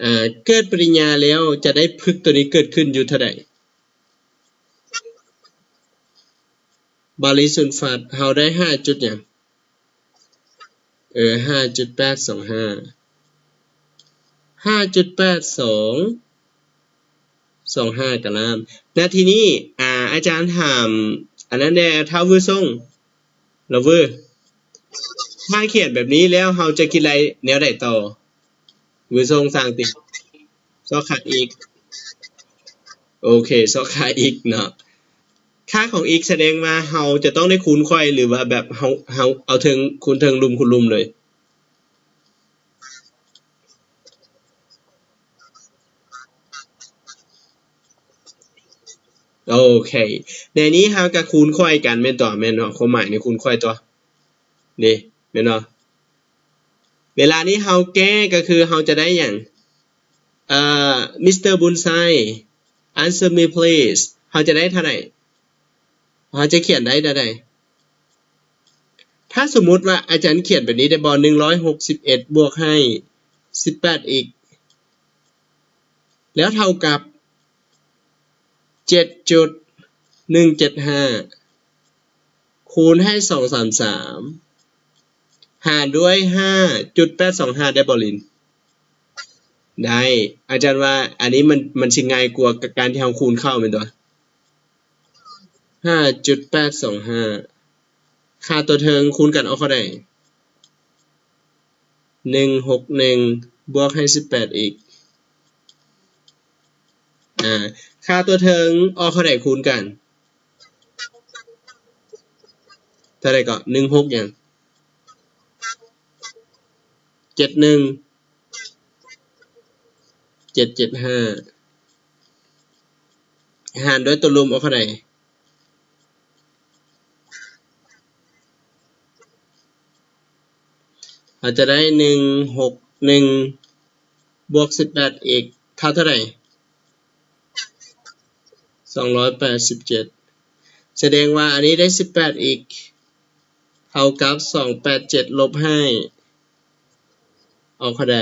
ອາ ເກີດປະລິນຍາແລ້ວຈະໄດ້ພຶກຕົວນີ້ເກີດຂຶ້ນຢູ່ເທົ່າໃດ? ບາລີຊູນຟາດ ເຮົາໄດ້ຫ້າຈຸດຫຍັງ? ເອີ ຫ້າຈຸດແປດສອງຫ້າ ຫ້າຈຸດແປດສອງສອງຫ້າກະລາມ. ນາທີນີ້ ອາ ອາຈານຖາມອັນນັ້ນແດ່ ທ້າວວື່ຊົງ ລາວວື ຖ້າຂຽນແບບນີ້ແລ້ວ ເຮົາຈະຄິດໄລ່ແນວໃດຕໍ່? ວືຊົງສ້າງຕິ ຊອກຄ່າອິກ ໂອເຄ ຊອກຄ່າອິກເນາະ. ຄ່າຂອງອິກສະແດງວ່າເຮົາຈະຕ້ອງໄດ້ຄູນຂ້ອຍ ຫຼືວ່າແບບເຮົາ ເຮົາເອົາເທິງຄູນເທິງ ລຸ່ມຄູນລຸ່ມເລີຍ? ໂອເຄ ໃນນີ້ເຮົາກະຄູນຂ້ອຍກັນແມ່ນຕົວະ? ແມ່ນເນາະ ຄວາມໝາຍນີ້ຄູນຂ້ອຍຕົວະ ເດ້ ແມ່ນບໍ່? ເວລານີ້ເຮົາແກ້ກະຄືເຮົາຈະໄດ້ຫຍັງ? ເອີ ມິສເຕີບຸນໄຊ answer me please ເຮົາຈະໄດ້ເທົ່າໃດ? ເຮົາຈະຂຽນໄດ້ເທົ່າໃດ? ຖ້າສົມມຸດວ່າອາຈານຂຽນແບບນີ້ໄດ້ບໍ່? ໜຶ່ງຮ້ອຍຫົກສິບເອັດບວກໃຫ້ສິບແປດອີກ ແລ້ວເທົ່າກັບ ເຈັດຈຸດໜຶ່ງເຈັດຫ້າ ຄູນໃຫ້ສອງສາມສາມ ຫານດ້ວຍຫ້າຈຸດແປດສອງຫ້າ ໄດ້ບໍ່ລິນ? ໄດ້. ອາຈານວ່າອັນນີ້ມັນ ມັນຊິງ່າຍກວ່າການທີ່ເຮົາຄູນເຂົ້າແມ່ນຕົວະ? ຫ້າຈຸດແປດສອງຫ້າ ຄ່າຕົວເທິງຄູນກັນອອກເທົ່າໃດ? ໜຶ່ງຫົກໜຶ່ງ ບວກໃຫ້ສິບແປດອີກ ອາ ຄ່າຕົວເທິງອອກເທົ່າໃດຄູນກັນ? ເທົ່າໃດເກາະ? ໜຶ່ງຫົກຫຍັງ? ເຈັດໜຶ່ງ ເຈັດເຈັດຫ້າ ຫານດ້ວຍຕົວລວມອອກເທົ່າໃດ? ເຮົາຈະໄດ້ໜຶ່ງຫົກໜຶ່ງບວກສິບແປດອີກເທົ່າເທົ່າໃດ? ສອງຮ້ອຍແປດສິບເຈັດ ສະແດງວ່າອັນນີ້ໄດ້ສິບແປດອີກ ເທົ່າກັບສອງແປດເຈັດລົບໃຫ້ ອອກເທົ່າໃດ?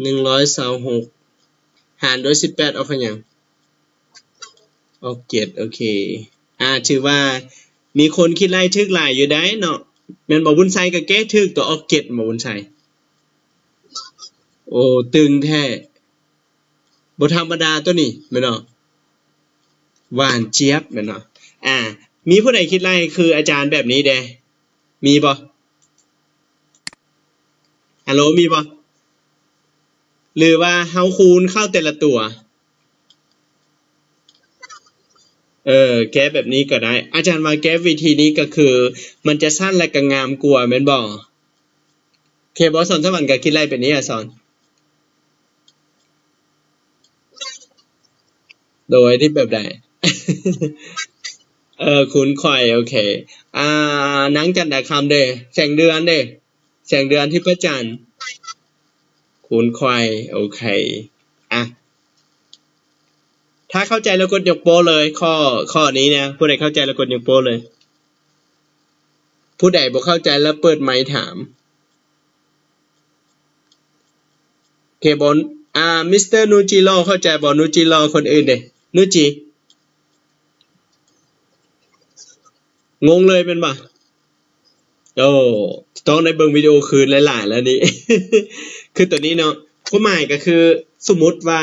ໜຶ່ງຮ້ອຍຊາວຫົກ ຫານດ້ວຍສິບແປດ ອອກເທົ່າຫຍັງ? ອອກເຈັດ ໂອເຄ. ອ່າ ຖືວ່າມີຄົນຄິດໄລ່ຖືກຫຼາຍຢູ່ໄດ໋ເນາະ ແມ່ນບໍ່? ບຸນໄຊກໍແກ້ຖືກຕົວ ອອກເຈັດ ບໍ່ບຸນໄຊ? ໂອ້ ຕຶງແທ້ ບໍ່ທຳມະດາຕົວນີ້ແມ່ນບໍ່? ຫວານຈຽບແມ່ນບໍ່? ອ່າ ມີຜູ້ໃດຄິດໄລ່ຄືອາຈານແບບນີ້ແດ່ ມີບໍ່? ຮັລໂຫຼ ມີບໍ່? ຫຼືວ່າເຮົາຄູນເຂົ້າແຕ່ລະຕົວ? ເອີ ແກ້ແບບນີ້ກໍໄດ້. ອາຈານວ່າແກ້ວິທີນີ້ກໍຄືມັນຈະສັ້ນ ແລະ ກໍງາມກວ່າແມ່ນບໍ່? ໂອເຄບໍ່? ສອນສະຫວັນກໍຄິດໄລ່ແບບນີ້ອະ ສອນ ໂດຍທີ່ແບບໃດ? ເອີ ຄູນຂ້ອຍ ໂອເຄ. ອ່າ ນາງຈັນດາຄຳເດ? ແສງເດືອນເດ? ແສງເດືອນ ທິບພະຈັນ ຄູນຂ້ອຍ ໂອເຄ. ອ່ະ ຖ້າເຂົ້າໃຈແລ້ວກົດຍົກໂປ້ເລີຍ ຂໍ້ ຂໍ້ນີ້ນະ ຜູ້ໃດເຂົ້າໃຈແລ້ວກົດຍົກໂປ້ເລີຍ. ຜູ້ໃດບໍ່ເຂົ້າໃຈແລ້ວເປີດໄມຖາມ. ໂອເຄບໍ່? ອ່າ ມິສເຕີນູຈິໂລ ເຂົ້າໃຈບໍ່? ນູຈິໂລ ຄົນອື່ນເດ? ນູຈິ ງົງເລີຍແມ່ນບໍ່? ໂອ້ ຕ້ອງໄດ້ເບິ່ງວິດີໂອຄືນຫຼາຍໆແລ້ວນີ້. ຄືຕົວນີ້ເນາະ ຄວາມໝາຍກໍຄື ສົມມຸດວ່າ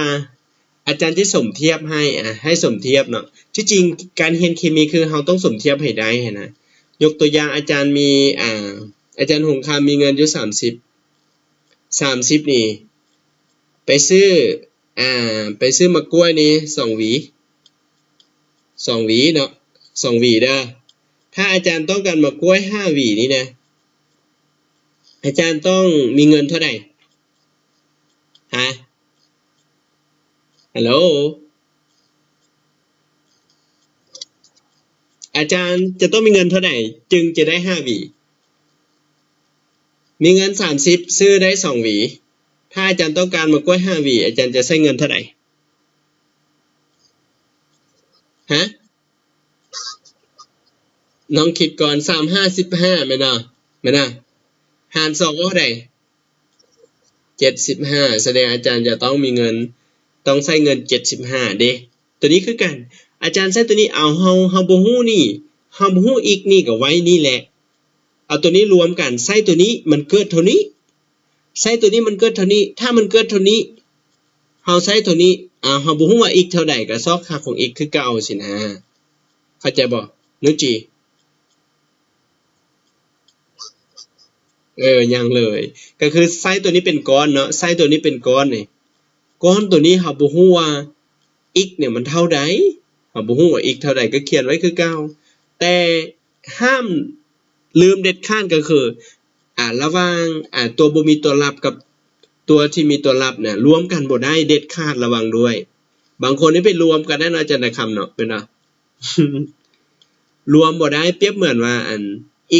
ອາຈານຈະສົມທຽບໃຫ້ ອາ ໃຫ້ສົມທຽບເນາະ. ທີ່ຈິງການຮຽນເຄມີຄືເຮົາຕ້ອງສົມທຽບໃຫ້ໄດ້ຫັ້ນນະ. ຍົກຕົວຢ່າງອາຈານມີ ອາ ອາຈານຫົງຄາມມີເງິນຢູ່ສາມສິບ ສາມສິບນີ້ ໄປຊື້ ອາ ໄປຊື້ໝາກກ້ວຍນີ້ສອງຫວີ ສອງຫວີເນາະ ສອງຫວີເດີ. ຖ້າອາຈານຕ້ອງການໝາກກ້ວຍຫ້າຫວີນີ້ນະ ອາຈານຕ້ອງມີເງິນເທົ່າໃດ? ຮະ? ຮັລໂຫຼ ອາຈານຈະຕ້ອງມີເງິນເທົ່າໃດຈຶ່ງຈະໄດ້ຫ້າຫວີ? ມີເງິນສາມສິບ ຊື້ໄດ້ສອງຫວີ. ຖ້າອາຈານຕ້ອງການໝາກກ້ວຍຫ້າຫວີ ອາຈານຈະໃຊ້ເງິນເທົ່າໃດ? ຮະ? ນ້ອງຄິດກ່ອນ ສາມຫ້າສິບຫ້າ ແມ່ນບໍ່? ແມ່ນນະ? ຫານສອງອອກເທົ່າໃດ? ເຈັດສິບຫ້າ ສະແດງອາຈານຈະຕ້ອງມີເງິນ ຕ້ອງໃຊ້ເງິນເຈັດສິບຫ້າເດ້. ຕົວນີ້ຄືກັນ ອາຈານໃຊ້ຕົວນີ້ ເອົາ ເຮົາ ເຮົາບໍ່ຮູ້ນີ້ ເຮົາບໍ່ຮູ້ x ນີ້ກໍໄວ້ນີ້ແຫຼະ ເອົາຕົວນີ້ລວມກັນ ໃຊ້ຕົວນີ້ມັນເກີດເທົ່ານີ້ ໃຊ້ຕົວນີ້ມັນເກີດເທົ່ານີ້ ຖ້າມັນເກີດເທົ່ານີ້ ເຮົາໃຊ້ຕົວນີ້ ເຮົາບໍ່ຮູ້ວ່າ x ເທົ່າໃດ ກໍຊອກຫາຂອງ x ຄືເກົ່າຊີ້ນະ ເຂົ້າໃຈບໍ່ ນູຈິ? ເອີ ຍັງເລີຍ ກໍຄືໃຊ້ຕົວນີ້ເປັນກ້ອນເນາະ ໃຊ້ຕົວນີ້ເປັນກ້ອນນີ້ ກ້ອນຕົວນີ້ເຮົາບໍ່ຮູ້ວ່າ x ນີ້ມັນເທົ່າໃດ ເຮົາບໍ່ຮູ້ວ່າ x ເທົ່າໃດ ກໍຂຽນໄວ້ຄືເກົ່າ ແຕ່ຫ້າມລືມເດັດຂາດກໍຄື ອາ ລະຫວ່າງ ອາ ຕົວບໍ່ມີຕົວລັບກັບຕົວທີ່ມີຕົວລັບນະ ລວມກັນບໍ່ໄດ້ເດັດຂາດ ລະວັງດ້ວຍ. ບາງຄົນນີ້ໄປລວມກັນໄດ້ເນາະ ອາຈານນາຄຳເນາະ ແມ່ນບໍ່? ລວມບໍ່ໄດ້ ປຽບເໝືອນວ່າ ອັນ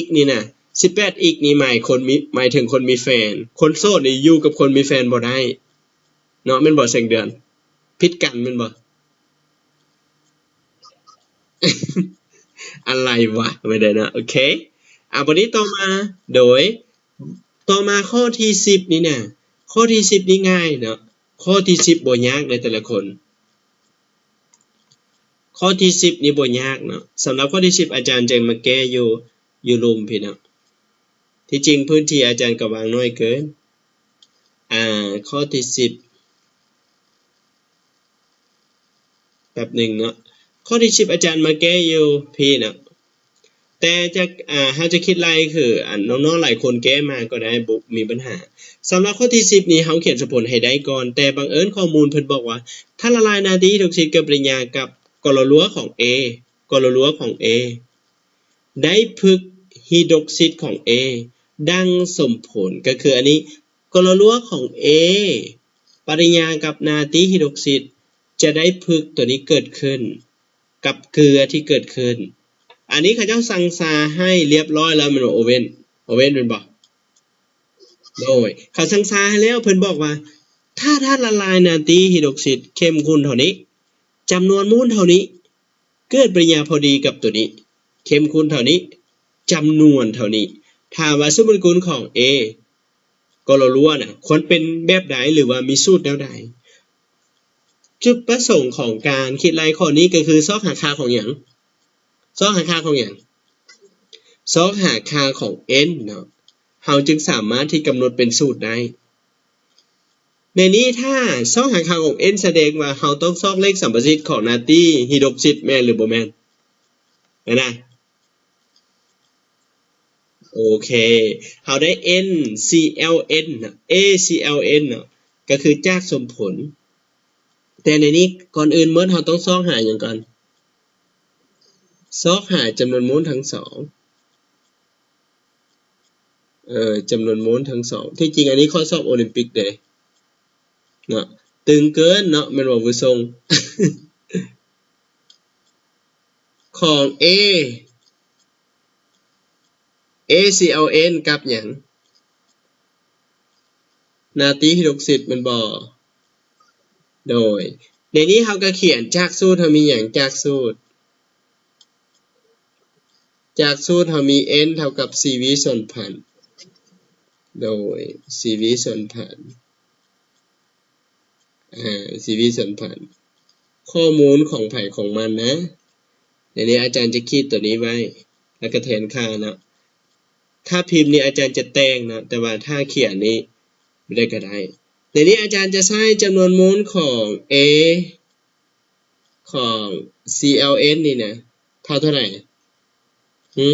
x ນີ້ນະ ສິບແປດ x ນີ້ໝາຍຄົນມີ ໝາຍເຖິງຄົນມີແຟນ ຄົນໂສດນີ້ຢູ່ກັບຄົນມີແຟນບໍ່ໄດ້ເນາະ ແມ່ນບໍ່ແສງເດືອນ? ຜິດກັນແມ່ນບໍ່? ອະໄລວະ ແມ່ນເນາະ ໂອເຄ. ອາ ບັດນີ້ຕໍ່ມາ ໂດຍ ຕໍ່ມາຂໍ້ທີສິບນີ້ນະ ຂໍ້ທີສິບນີ້ງ່າຍເນາະ ຂໍ້ທີສິບບໍ່ຍາກເດີແຕ່ລະຄົນ. ຂໍ້ທີສິບນີ້ບໍ່ຍາກເນາະ ສຳລັບຂໍ້ທີສິບອາຈານຈະມາແກ້ຢູ່ ຢູ່ລຸ່ມພີ້ເນາະ ທີ່ຈິງພື້ນທີ່ອາຈານກໍວາງໜ້ອຍເກີນ. ອາ ຂໍ້ທີສິບ ແປັບໜຶ່ງເນາະ ຂໍ້ທີສິບອາຈານມາແກ້ຢູ່ພີ້ເນາະ ແຕ່ຈະ ອາ ເຮົາຈະຄິດໄລ່ຄື ອັນ ນ້ອງໆຫຼາຍຄົນແກ້ມາກໍໄດ້ ບໍ່ມີບັນຫາ. ສຳລັບຂໍ້ທີສິບນີ້ ເຮົາຂຽນສົມຜົນໃຫ້ໄດ້ກ່ອນ ແຕ່ບັງເອີນຂໍ້ມູນເພິ່ນບອກວ່າ ຖ້າລະລາຍໜ້າທີ່ທຸກຊະນິດເກີດປະຕິກິລິຍາກັບ ກໍລະລົວຂອງ A ກໍລະລົວຂອງ A ໄດ້ພຶກຮີດຣອກຊິດຂອງ A ດັ່ງສົມຜົນ ກໍຄືອັນນີ້ ກໍລະລົວຂອງ A ປະລິຍາກັບນາຕີຮີດຣອກຊິດ ຈະໄດ້ພຶກຕົວນີ້ເກີດຂຶ້ນ ກັບເກືອທີ່ເກີດຂຶ້ນ. ອັນນີ້ເຂົາເຈົ້າສັ່ງຊາໃຫ້ລຽບຮ້ອຍແລ້ວແມ່ນບໍ່ ໂອເວັນ? ໂອເວັນແມ່ນບໍ່? ໂດຍ ເຂົາສັ່ງຊາໃຫ້ແລ້ວ ເພິ່ນບອກວ່າ ຖ້າທາດລະລາຍນາຕີຮີດຣອກຊິດເຂັ້ມຂຸ້ນເທົ່ານີ້ ຈຳນວນໂມນເທົ່ານີ້ ເກີດປະລິຍາພໍດີກັບຕົວນີ້ ເຂັ້ມຂຸ້ນເທົ່ານີ້ ຈຳນວນເທົ່ານີ້ ຖາມວ່າສົມໂມເລກຸນຂອງ A ກໍລະລົວນະ ຄວນເປັນແບບໃດ ຫຼືວ່າມີສູດແນວໃດ? ຈຸດປະສົງຂອງການຄິດໄລ່ຂໍ້ນີ້ກໍຄືຊອກຫາຄ່າຂອງຫຍັງ? ຊອກຫາຄ່າຂອງຫຍັງ? ຊອກຫາຄ່າຂອງ N ເນາະ ເຮົາຈຶ່ງສາມາດທີ່ກຳນົດເປັນສູດໄດ້. ໃນນີ້ຖ້າຊອກຫາຄ່າຂອງ N ສະແດງວ່າເຮົາຕ້ອງຊອກເລກສຳປະສິດຂອງນາຕີຮີດຣອກຊິດ ແມ່ນຫຼືບໍ່ແມ່ນ? ແມ່ນນະ? ໂອເຄ ເຮົາໄດ້ NaClN ເນາະ AClN ເນາະ ກໍຄືຈາກສົມຜົນ. ແຕ່ໃນນີ້ກ່ອນອື່ນໝົດເຮົາຕ້ອງຊອກຫາຫຍັງກ່ອນ? ຊອກຫາຈຳນວນໂມນທັງສອງ ເອີ ຈຳນວນໂມນທັງສອງ. ທີ່ຈິງອັນນີ້ຂໍ້ສອບໂອລິມປິກເດ້ເນາະ ຕຶງເກີນເນາະ ແມ່ນບໍ່ຜູ້ຊົງ? ຂອງ A AClN ກັບຫຍັງ? ນາຕີຮີດຣອກຊິດແມ່ນບໍ່? ໂດຍ ໃນນີ້ເຮົາກໍຂຽນຈາກສູດ ເຮົາມີຫຍັງ? ຈາກສູດ ຈາກສູດເຮົາມີ N ເທົ່າກັບ CV ສ່ວນພັນ ໂດຍ CV ສ່ວນພັນ ອາ CV ສ່ວນພັນ ຂໍ້ມູນຂອງໃຜຂອງມັນນະ. ໃນນີ້ອາຈານຈະຂີດຕົວນີ້ໄວ້ ແລ້ວກໍແທນຄ່າເນາະ. ຖ້າພິມນີ້ອາຈານຈະແຕ່ງເນາະ ແຕ່ວ່າຖ້າຂຽນນີ້ບໍ່ໄດ້ກໍໄດ້. ໃນນີ້ອາຈານຈະໃຊ້ຈຳນວນໂມນຂອງ A ຂອງ ClN ນີ້ນະ ເທົ່າເທົ່າໃດ? ຫື?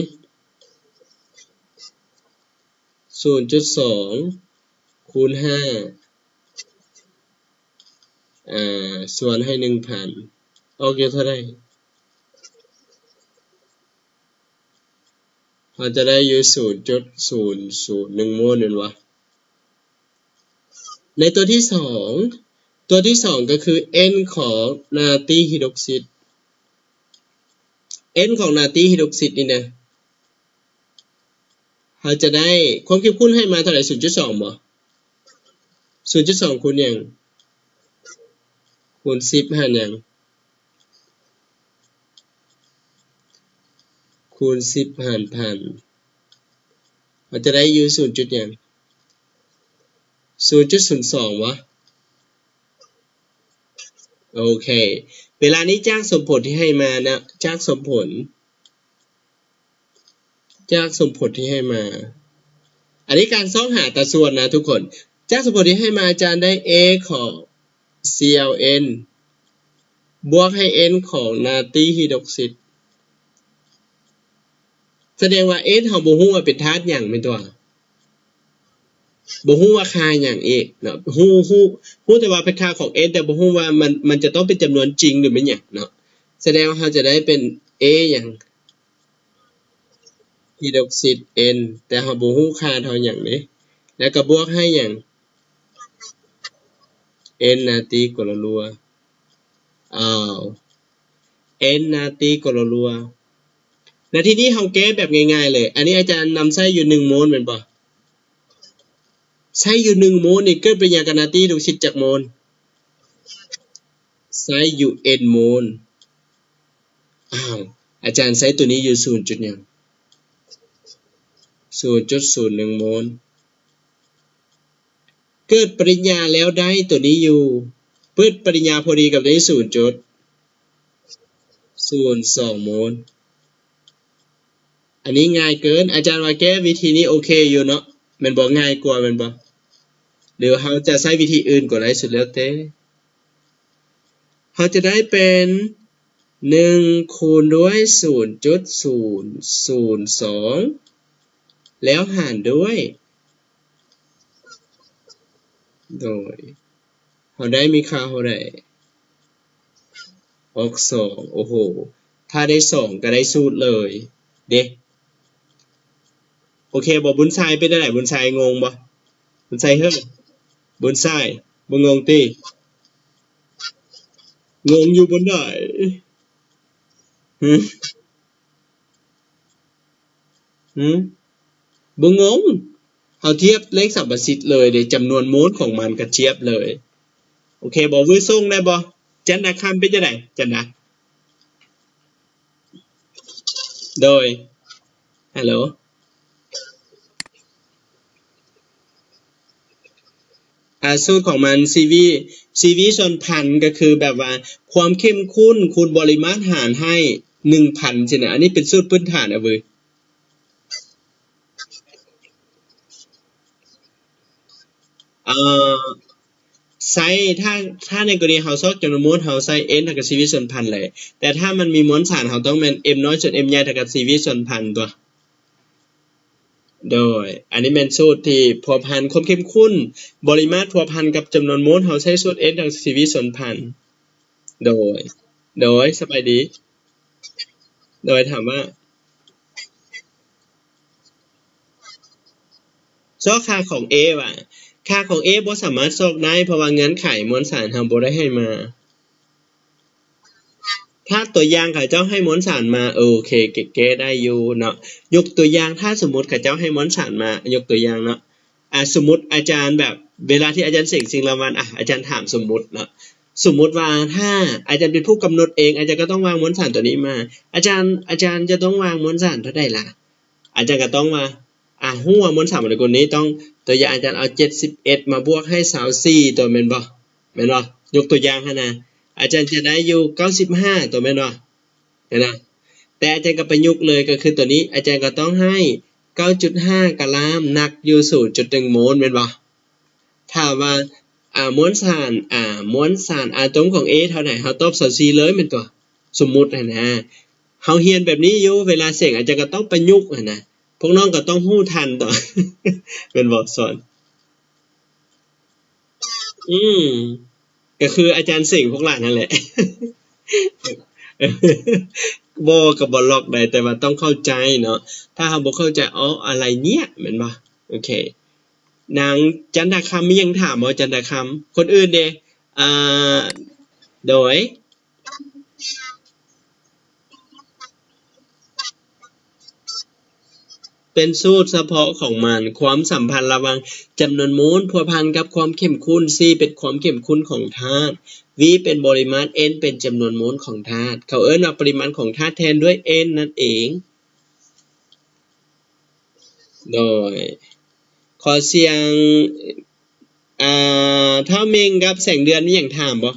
ສູນຈຸດສອງ ຄູນຫ້າ ອ່າ ສ່ວນໃຫ້ໜຶ່ງພັນ ອອກຢູ່ເທົ່າໃດ? ເຮົາຈະໄດ້ຢູ່ສູນຈຸດສູນສູນໜຶ່ງໂມນແມ່ນບໍ່? ໃນຕົວທີສອງ ຕົວທີສອງກໍຄື N ຂອງນາຕີຮີດຣອກຊິດ N ຂອງນາຕີຮີດຣອກຊິດນີ້ນະ ເຮົາຈະໄດ້ຄວາມເຂັ້ມຂຸ້ນໃຫ້ມາເທົ່າໃດ? ສູນຈຸດສອງບໍ່? ສູນຈຸດສອງຄູນຫຍັງ? ຄູນສິບຫານຫຍັງ? ຄູນສິບຫານພັນ ເຮົາຈະໄດ້ຢູ່ສູນຈຸດຫຍັງ? ສູນຈຸດສູນສອງຫວາ? ໂອເຄ ເວລານີ້ຈາກສົມຜົນທີ່ໃຫ້ມານະ ຈາກສົມຜົນ ຈາກສົມຜົນທີ່ໃຫ້ມາ ອັນນີ້ການຊອກຫາຕາສ່ວນນະທຸກຄົນ. ຈາກສົມຜົນທີ່ໃຫ້ມາ ອາຈານໄດ້ A ຂອງ ClN ບວກໃຫ້ N ຂອງນາຕີຮີດຣອກຊິດ ສະແດງວ່າ N ເຮົາບໍ່ຮູ້ວ່າເປັນທາດຫຍັງແມ່ນຕົວະ? ບໍ່ຮູ້ວ່າຄ່າຫຍັງອີກເນາະ ຮູ້ ຮູ້ ຮູ້ແຕ່ວ່າເປັນຄ່າຂອງ N ແຕ່ບໍ່ຮູ້ວ່າມັນ ມັນຈະຕ້ອງເປັນຈຳນວນຈິງ ຫຼື ແມ່ນຫຍັງເນາະ. ສະແດງວ່າເຮົາຈະໄດ້ເປັນ A ຫຍັງ? ຮີດຣອກຊິດ N ແຕ່ເຮົາບໍ່ຮູ້ຄ່າເທົ່າຫຍັງເດ້ ແລ້ວກໍບວກໃຫ້ຫຍັງ? N ນາຕີກໍລະລົວ ອ້າວ N ນາຕີກໍລະລົວ. ໃນທີ່ນີ້ເຮົາແກ້ແບບງ່າຍໆເລີຍ ອັນນີ້ອາຈານນຳໃຊ້ຢູ່ໜຶ່ງໂມນແມ່ນບໍ່? ໃຊ້ຢູ່ໜຶ່ງໂມນນີ້ເກີດປະລິຍາກັບນາຕີຮີດຣອກຊິດຈັກໂມນ? ໃຊ້ຢູ່ N ໂມນ. ອ້າວ ອາຈານໃຊ້ຕົວນີ້ຢູ່ສູນຈຸດຫຍັງ? ສູນຈຸດສູນໜຶ່ງໂມນ. ເກີດປະລິຍາແລ້ວໄດ້ຕົວນີ້ຢູ່ ເປີດປະລິຍາພໍດີກັບຕົວນີ້ ສູນຈຸດສູນສອງໂມນ. ອັນນີ້ງ່າຍເກີນ ອາຈານວ່າແກ້ວິທີນີ້ໂອເຄຢູ່ເນາະ ແມ່ນບໍ່? ງ່າຍກວ່າແມ່ນບໍ່? ຫຼືເຮົາຈະໃຊ້ວິທີອື່ນກໍໄດ້ ສຸດແລ້ວແຕ່. ເຮົາຈະໄດ້ເປັນ ໜຶ່ງ ຄູນດ້ວຍ ສູນຈຸດສູນສູນສອງ ແລ້ວຫານດ້ວຍ ໂດຍ ເຮົາໄດ້ມີຄ່າເທົ່າໃດ? ອອກສອງ ໂອ້ໂຫ ຖ້າໄດ້ສອງກໍໄດ້ສູດເລີຍເດ້. ໂອເຄບໍ່ ບຸນໄຊເປັນຈັ່ງໃດ? ບຸນໄຊງົງບໍ່? ບຸນໄຊເຮີ້ຍ ບຸນໄຊບໍ່ງົງຕິ? ງົງຢູ່ບ່ອນໃດ? ຫື? ຫື? ບໍ່ງົງ ເຮົາທຽບເລກສຳປະສິດເລີຍເດ້ ຈຳນວນມູນຂອງມັນກໍທຽບເລີຍ. ໂອເຄບໍ່? ວືສົ່ງໄດ້ບໍ່? ຈັນດາຄຳເປັນຈັ່ງໃດ? ຈັນດາ ໂດຍ ຮັລໂຫຼ ອ່າ ສູດຂອງມັນ ຊີວີ ຊີວີສ່ວນພັນ ກໍຄືແບບວ່າ ຄວາມເຂັ້ມຂຸ້ນຄູນບໍລິມາດຫານໃຫ້ໜຶ່ງພັນຊີ້ນະ. ອັນນີ້ເປັນສູດພື້ນຖານ ອະເວີຍ ເອີ ໃຊ້ ຖ້າ ຖ້າໃນກໍລະນີເຮົາຊອກຈຳນວນໂມນ ເຮົາໃຊ້ N ເທົ່າກັບຊີວີສ່ວນພັນແຫຼະ. ແຕ່ຖ້າມັນມີມວນສານ ເຮົາຕ້ອງແມ່ນ M ນ້ອຍສ່ວນ M ໃຫຍ່ເທົ່າກັບຊີວີສ່ວນພັນຕົວະ. ໂດຍ ອັນນີ້ແມ່ນສູດທີ່ພົວພັນຄວາມເຂັ້ມຂຸ້ນບໍລິມາດພົວພັນກັບຈຳນວນໂມນ ເຮົາໃຊ້ສູດ N ເທົ່າກັບຊີວີສ່ວນພັນ. ໂດຍ ໂດຍ ສະບາຍດີ. ໂດຍ ຖາມວ່າ ຊອກຄ່າຂອງ A ວ່າ ຄ່າຂອງ A ບໍ່ສາມາດຊອກໄດ້ ເພາະວ່າເງື່ອນໄຂມວນສານເຮົາບໍ່ໄດ້ໃຫ້ມາ. ຖ້າຕົວຢ່າງເຂົາເຈົ້າໃຫ້ມວນສານມາ ໂອເຄ ແກ້ໄດ້ຢູ່ເນາະ. ຍົກຕົວຢ່າງ ຖ້າສົມມຸດເຂົາເຈົ້າໃຫ້ມວນສານມາ ຍົກຕົວຢ່າງເນາະ ອ່າ ສົມມຸດອາຈານແບບ ເວລາທີ່ອາຈານເສັງສິ່ງລາງວັນ ອ່າ ອາຈານຖາມສົມມຸດເນາະ ສົມມຸດວ່າຖ້າອາຈານເປັນຜູ້ກຳນົດເອງ ອາຈານກໍຕ້ອງວາງມວນສານຕົວນີ້ມາ. ອາຈານ ອາຈານຈະຕ້ອງວາງມວນສານເທົ່າໃດລະ? ອາຈານກໍຕ້ອງວ່າ ອ່າ ຮູ້ວ່າມວນສານໂມເລກຸນນີ້ຕ້ອງ ຕົວຢ່າງອາຈານເອົາເຈັດສິບເອັດມາບວກໃຫ້ຊາວສີ່ຕົວະ ແມ່ນບໍ່? ແມ່ນບໍ່? ຍົກຕົວຢ່າງຫັ້ນນະ ອາຈານຈະໄດ້ຢູ່ເກົ້າສິບຫ້າຕົວະ ແມ່ນບໍ່? ເຫັນນະ? ແຕ່ອາຈານກໍປະຍຸກເລີຍ ກໍຄືຕົວນີ້ ອາຈານກໍຕ້ອງໃຫ້ເກົ້າຈຸດຫ້າກະລາມ ໜັກຢູ່ສູນຈຸດໜຶ່ງໂມນ ແມ່ນບໍ່? ຖ້າວ່າ ອ່າ ມວນສານ ອ່າ ມວນສານອາຕົມຂອງ A ເທົ່າໃດ ເຮົາຕອບຊາວສີ່ເລີຍແມ່ນຕົວະ ສົມມຸດຫັ້ນນະ. ເຮົາຮຽນແບບນີ້ຢູ່ ເວລາເສັງອາຈານກໍຕ້ອງປະຍຸກຫັ້ນນະ ພວກນ້ອງກໍຕ້ອງຮູ້ທັນຕົວະ ແມ່ນບໍ່ສອນ? ອືມ ກໍຄືອາຈານເສັງພວກຫຼານຫັ້ນແຫຼະ ບໍ່ ກໍບໍ່ລັອກໃດ ແຕ່ວ່າຕ້ອງເຂົ້າໃຈເນາະ. ຖ້າເຮົາບໍ່ເຂົ້າໃຈ ອໍ ອະໄລເນຍ ແມ່ນບໍ່? ໂອເຄ ນາງຈັນດາຄຳມີຫຍັງຖາມບໍ່? ຈັນດາຄຳ ຄົນອື່ນເດ? ອ່າ ໂດຍ ເປັນສູດສະເພາະຂອງມັນ ຄວາມສຳພັນລະຫວ່າງຈຳນວນໂມນພົວພັນກັບຄວາມເຂັ້ມຂຸ້ນ. C ເປັນຄວາມເຂັ້ມຂຸ້ນຂອງທາດ, V ເປັນບໍລິມາດ, N ເປັນຈຳນວນໂມນຂອງທາດ. ເຂົາເອີ້ນວ່າປະລິມານຂອງທາດແທນດ້ວຍ N ນັ້ນເອງ. ໂດຍ ຂໍສຽງ ອ່າ ທ້າວເມັງກັບແສງເດືອນມີຫຍັງຖາມບໍ່?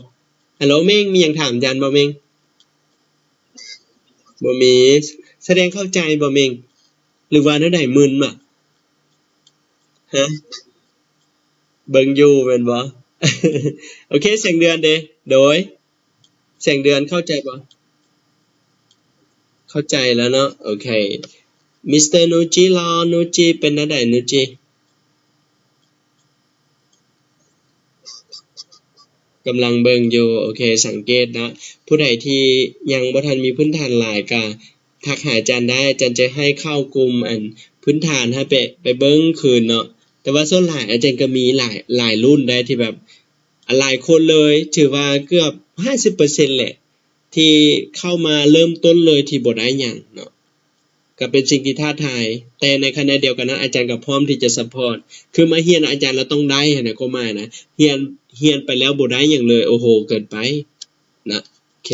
ຮັລໂຫຼເມັງ ມີຫຍັງຖາມອາຈານບໍ່ເມັງ? ບໍ່ມີ. ສະແດງເຂົ້າໃຈບໍ່ເມັງ ຫຼືວ່າແນວໃດ? ມຶນບໍ່? ຮະ? ເບິ່ງຢູ່ແມ່ນບໍ່? ໂອເຄ ແສງເດືອນເດ? ໂດຍ ແສງເດືອນເຂົ້າໃຈບໍ່? ເຂົ້າໃຈແລ້ວເນາະ. ໂອເຄ ມິສເຕີນູຈິ ລໍນູຈິ ເປັນແນວໃດນູຈິ? ກຳລັງເບິ່ງຢູ່. ໂອເຄ ສັງເກດເນາະ ຜູ້ໃດທີ່ຍັງບໍ່ທັນມີພື້ນຖານຫຼາຍກະທັກຫາອາຈານໄດ້ ອາຈານຈະໃຫ້ເຂົ້າກຸ່ມອັນພື້ນຖານ ໃຫ້ໄປ ໄປເບິ່ງຄືນເນາະ. ແຕ່ວ່າສ່ວນຫຼາຍອາຈານກໍມີຫຼາຍ ຫຼາຍລຸ້ນໄດ໋ ທີ່ແບບ ອາ ຫຼາຍຄົນເລີຍ ຖືວ່າເກືອບຫ້າສິບເປີເຊັນແຫຼະ ທີ່ເຂົ້າມາເລີ່ມຕົ້ນເລີຍທີ່ບໍ່ໄດ້ຫຍັງເນາະ ກໍເປັນສິ່ງທີ່ທ້າທາຍ. ແຕ່ໃນຂະນະດຽວກັນນັ້ນ ອາຈານກໍພ້ອມທີ່ຈະຊັບພອດ ຄືມາຮຽນອາຈານແລ້ວຕ້ອງໄດ້ຫັ້ນນະ ຄວາມໝາຍນະ ຮຽນ ຮຽນໄປແລ້ວບໍ່ໄດ້ຫຍັງເລີຍ ໂອ້ໂຫ ເກີນໄປນະ. ໂອເຄ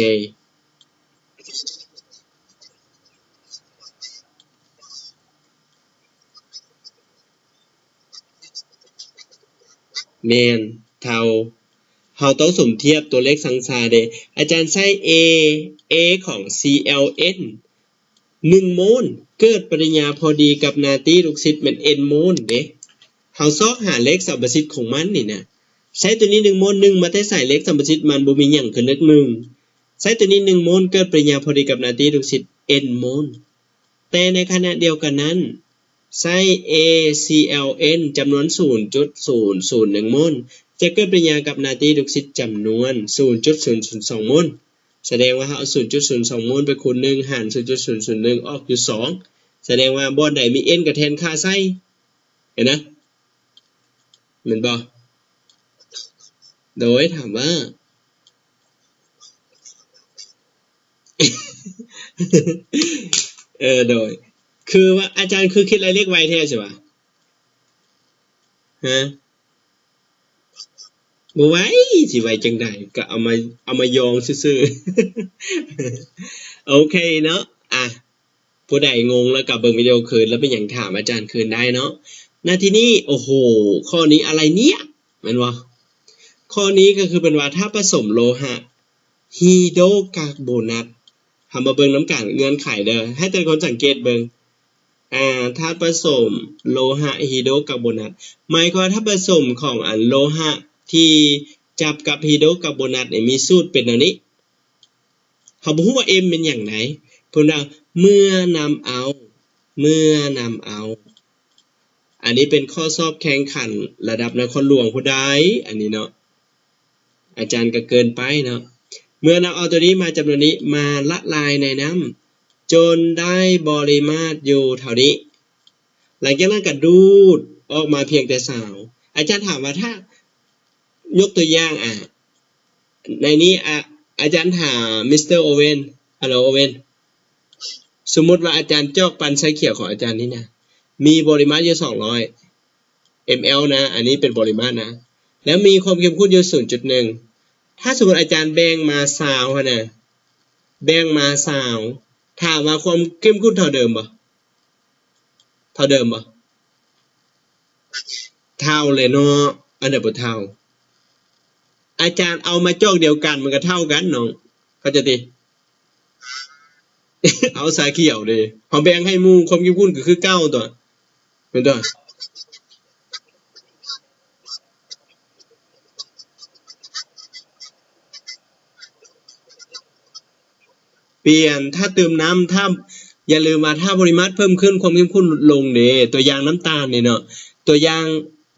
ແມ່ນ ເທົ່າ ເຮົາຕ້ອງສົມທຽບຕົວເລກສັງສາເດ້. ອາຈານໃຊ້ A A ຂອງ C L N ໜຶ່ງໂມນ ເກີດປະຕິກິລິຍາພໍດີກັບນາຕີລູກຊິດແມ່ນ N ໂມນເດ້. ເຮົາຊອກຫາເລກສຳປະສິດຂອງມັນນີ້ນະ ໃຊ້ຕົວນີ້ໜຶ່ງໂມນ ໜຶ່ງ ມາແຕ່ໃສ? ເລກສຳປະສິດມັນບໍ່ມີຫຍັງຄືເລກໜຶ່ງ. ໃຊ້ຕົວນີ້ໜຶ່ງໂມນ ເກີດປະຕິກິລິຍາພໍດີກັບນາຕີລູກຊິດ N ໂມນ. ແຕ່ໃນຂະນະດຽວກັນນັ້ນ ໃຊ້ A C L N ຈຳນວນສູນຈຸດສູນສູນໜຶ່ງໂມນ ຈະເກີດປະຕິກິລິຍາກັບນາຕີລູກຊິດຈຳນວນສູນຈຸດສູນສູນສອງໂມນ. ສະແດງວ່າເຮົາເອົາສູນຈຸດສູນສອງມູນໄປຄູນໜຶ່ງ ຫານສູນຈຸດສູນສູນໜຶ່ງອອກຢູ່ສອງ ສະແດງວ່າບ່ອນໃດມີ n ກໍແທນຄ່າໃສ່ ເຫັນນະ ແມ່ນບໍ່? ໂດຍ ຖາມວ່າ ເອີ ໂດຍ ຄືວ່າອາຈານຄືຄິດໄລ່ເລກໄວແທ້ຊິວະ? ຮະ? ບໍ່ໄວ ຊິໄວຈັ່ງໃດ ກໍເອົາມາ ເອົາມາຢອງຊື່ໆ ໂອເຄເນາະ ອ່ະ ຜູ້ໃດງົງແລ້ວກໍເບິ່ງວິດີໂອຄືນ ແລ້ວເປັນຫຍັງຖາມອາຈານຄືນໄດ້ເນາະ. ນະ ທີນີ້ ໂອ້ໂຫ ຂໍ້ນີ້ອະໄລເນຍ ແມ່ນບໍ່? ຂໍ້ນີ້ກໍຄືເປັນວ່າ ທາດປະສົມໂລຫະ ຮີໂດກາໂບນັດ ເຮົາມາເບິ່ງນຳກັນເງື່ອນໄຂເດີ ໃຫ້ແຕ່ລະຄົນສັງເກດເບິ່ງ ອາ ທາດປະສົມໂລຫະຮີໂດກາໂບນັດ ໝາຍຄວາມວ່າທາດປະສົມຂອງອັນໂລຫະທີ່ຈັບກັບຮີໂດກາໂບນັດນີ້ມີສູດເປັນແນວນີ້. ເຮົາບໍ່ຮູ້ວ່າ M ແມ່ນຫຍັງໃດ ເພິ່ນວ່າເມື່ອນຳເອົາ ເມື່ອນຳເອົາ ອັນນີ້ເປັນຂໍ້ສອບແຂ່ງຂັນລະດັບນະຄອນຫຼວງຜູ້ໃດ ອັນນີ້ເນາະ ອາຈານກໍເກີນໄປເນາະ ເມື່ອນຳເອົາຕົວນີ້ມາ ຈຳນວນນີ້ມາລະລາຍໃນນ້ຳ ຈົນໄດ້ບໍລິມາດຢູ່ເທົ່ານີ້ ຫຼັງຈາກນັ້ນກໍດູດອອກມາພຽງແຕ່ຊາວ ອາຈານຖາມວ່າ ຖ້າ ຍົກຕົວຢ່າງ ອາ ໃນນີ້ ອາ ອາຈານຖາມມິສເຕີໂອເວັນ ຮັລໂຫຼ ໂອເວັນ ສົມມຸດວ່າອາຈານຈອກປັນຊາຂຽວຂອງອາຈານນີ້ນະ ມີບໍລິມາດຢູ່ສອງຮ້ອຍ mL ນະ ອັນນີ້ເປັນບໍລິມາດນະ ແລ້ວມີຄວາມເຂັ້ມຂຸ້ນຢູ່ສູນຈຸດໜຶ່ງ ຖ້າສົມມຸດອາຈານແບ່ງມາຊາວຫັ້ນນະ ແບ່ງມາຊາວ ຖາມວ່າຄວາມເຂັ້ມຂຸ້ນເທົ່າເດີມບໍ່? ເທົ່າເດີມບໍ່? ເທົ່າແຫຼະເນາະ ອັນໃດບໍ່ເທົ່າ? ອາຈານເອົາມາຈອກດຽວກັນ ມັນກໍເທົ່າກັນນ້ອງ ເຂົ້າໃຈຕິ? ເອົາຊາຂຽວເດ້ ເຮົາແບ່ງໃຫ້ໝູ່ ຄວາມເຂັ້ມຂຸ້ນກໍຄືເກົ່າຕົວະ ແມ່ນຕົວະ? ປ່ຽນ ຖ້າເຕີມນ້ຳ ຖ້າ ຢ່າລືມວ່າ ຖ້າບໍລິມາດເພີ່ມຂຶ້ນ ຄວາມເຂັ້ມຂຸ້ນຫຼຸດລົງເດ້ ຕົວຢ່າງນ້ຳຕານນີ້ເນາະ ຕົວຢ່າງ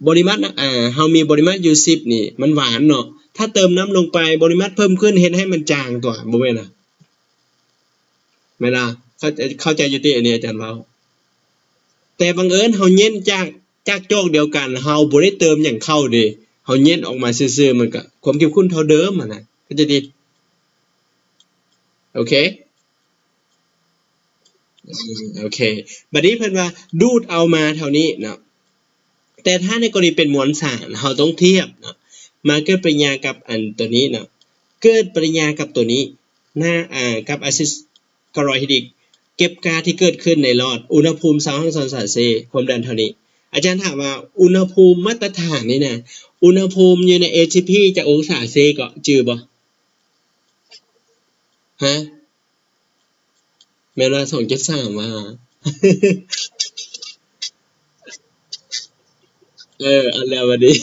ບໍລິມາດນະ ອາ ເຮົາມີບໍລິມາດຢູ່ສິບນີ້ ມັນຫວານເນາະ ຖ້າເຕີມນ້ຳລົງໄປ ບໍລິມາດເພີ່ມຂຶ້ນ ເຮັດໃຫ້ມັນຈາງຕົວະ ບໍ່ແມ່ນລະ? ແມ່ນລະ? ເຂົ້າໃຈ ເຂົ້າໃຈຢູ່ຕິ ອັນນີ້ອາຈານເວົ້າ ແຕ່ບັງເອີນເຮົາເຢັນຈາກ ຈາກຈອກດຽວກັນ ເຮົາບໍ່ໄດ້ເຕີມຫຍັງເຂົ້າເດ້ ເຮົາເຢັນອອກມາຊື່ໆ ມັນກະຄວາມເຂັ້ມຂຸ້ນເທົ່າເດີມຫັ້ນນະ ເຂົ້າໃຈຕິ? ໂອເຄ ອືມ ໂອເຄ ບັດນີ້ເພິ່ນວ່າດູດເອົາມາເທົ່ານີ້ເນາະ ແຕ່ຖ້າໃນກໍລະນີເປັນມວນສານ ເຮົາຕ້ອງທຽບເນາະ ມາເກີດປະລິຍາກັບອັນໂຕນີ້ເນາະ ເກີດປະລິຍາກັບໂຕນີ້ນະ ອາ ກັບອາຊິດ ຄາໂບຮາຍເດຣດ ເກັບກາທີ່ເກີດຂຶ້ນໃນຫຼອດ ອຸນຫະພູມຊາວຫ້າອົງສາເຊລຊຽສ ຄວາມດັນເທົ່ານີ້. ອາຈານຖາມວ່າ ອຸນຫະພູມມາດຕະຖານນີ້ນະ ອຸນຫະພູມຢູ່ໃນ ເອ ທີ ພີ ຈັກອົງສາເຊລຊຽສເກາະ ຈື່ບໍ່? ຮະ? ແມ່ນວ່າ ສອງເຈັດສາມ ວ່າ ເອີ ອັນແລ້ວບັດນີ້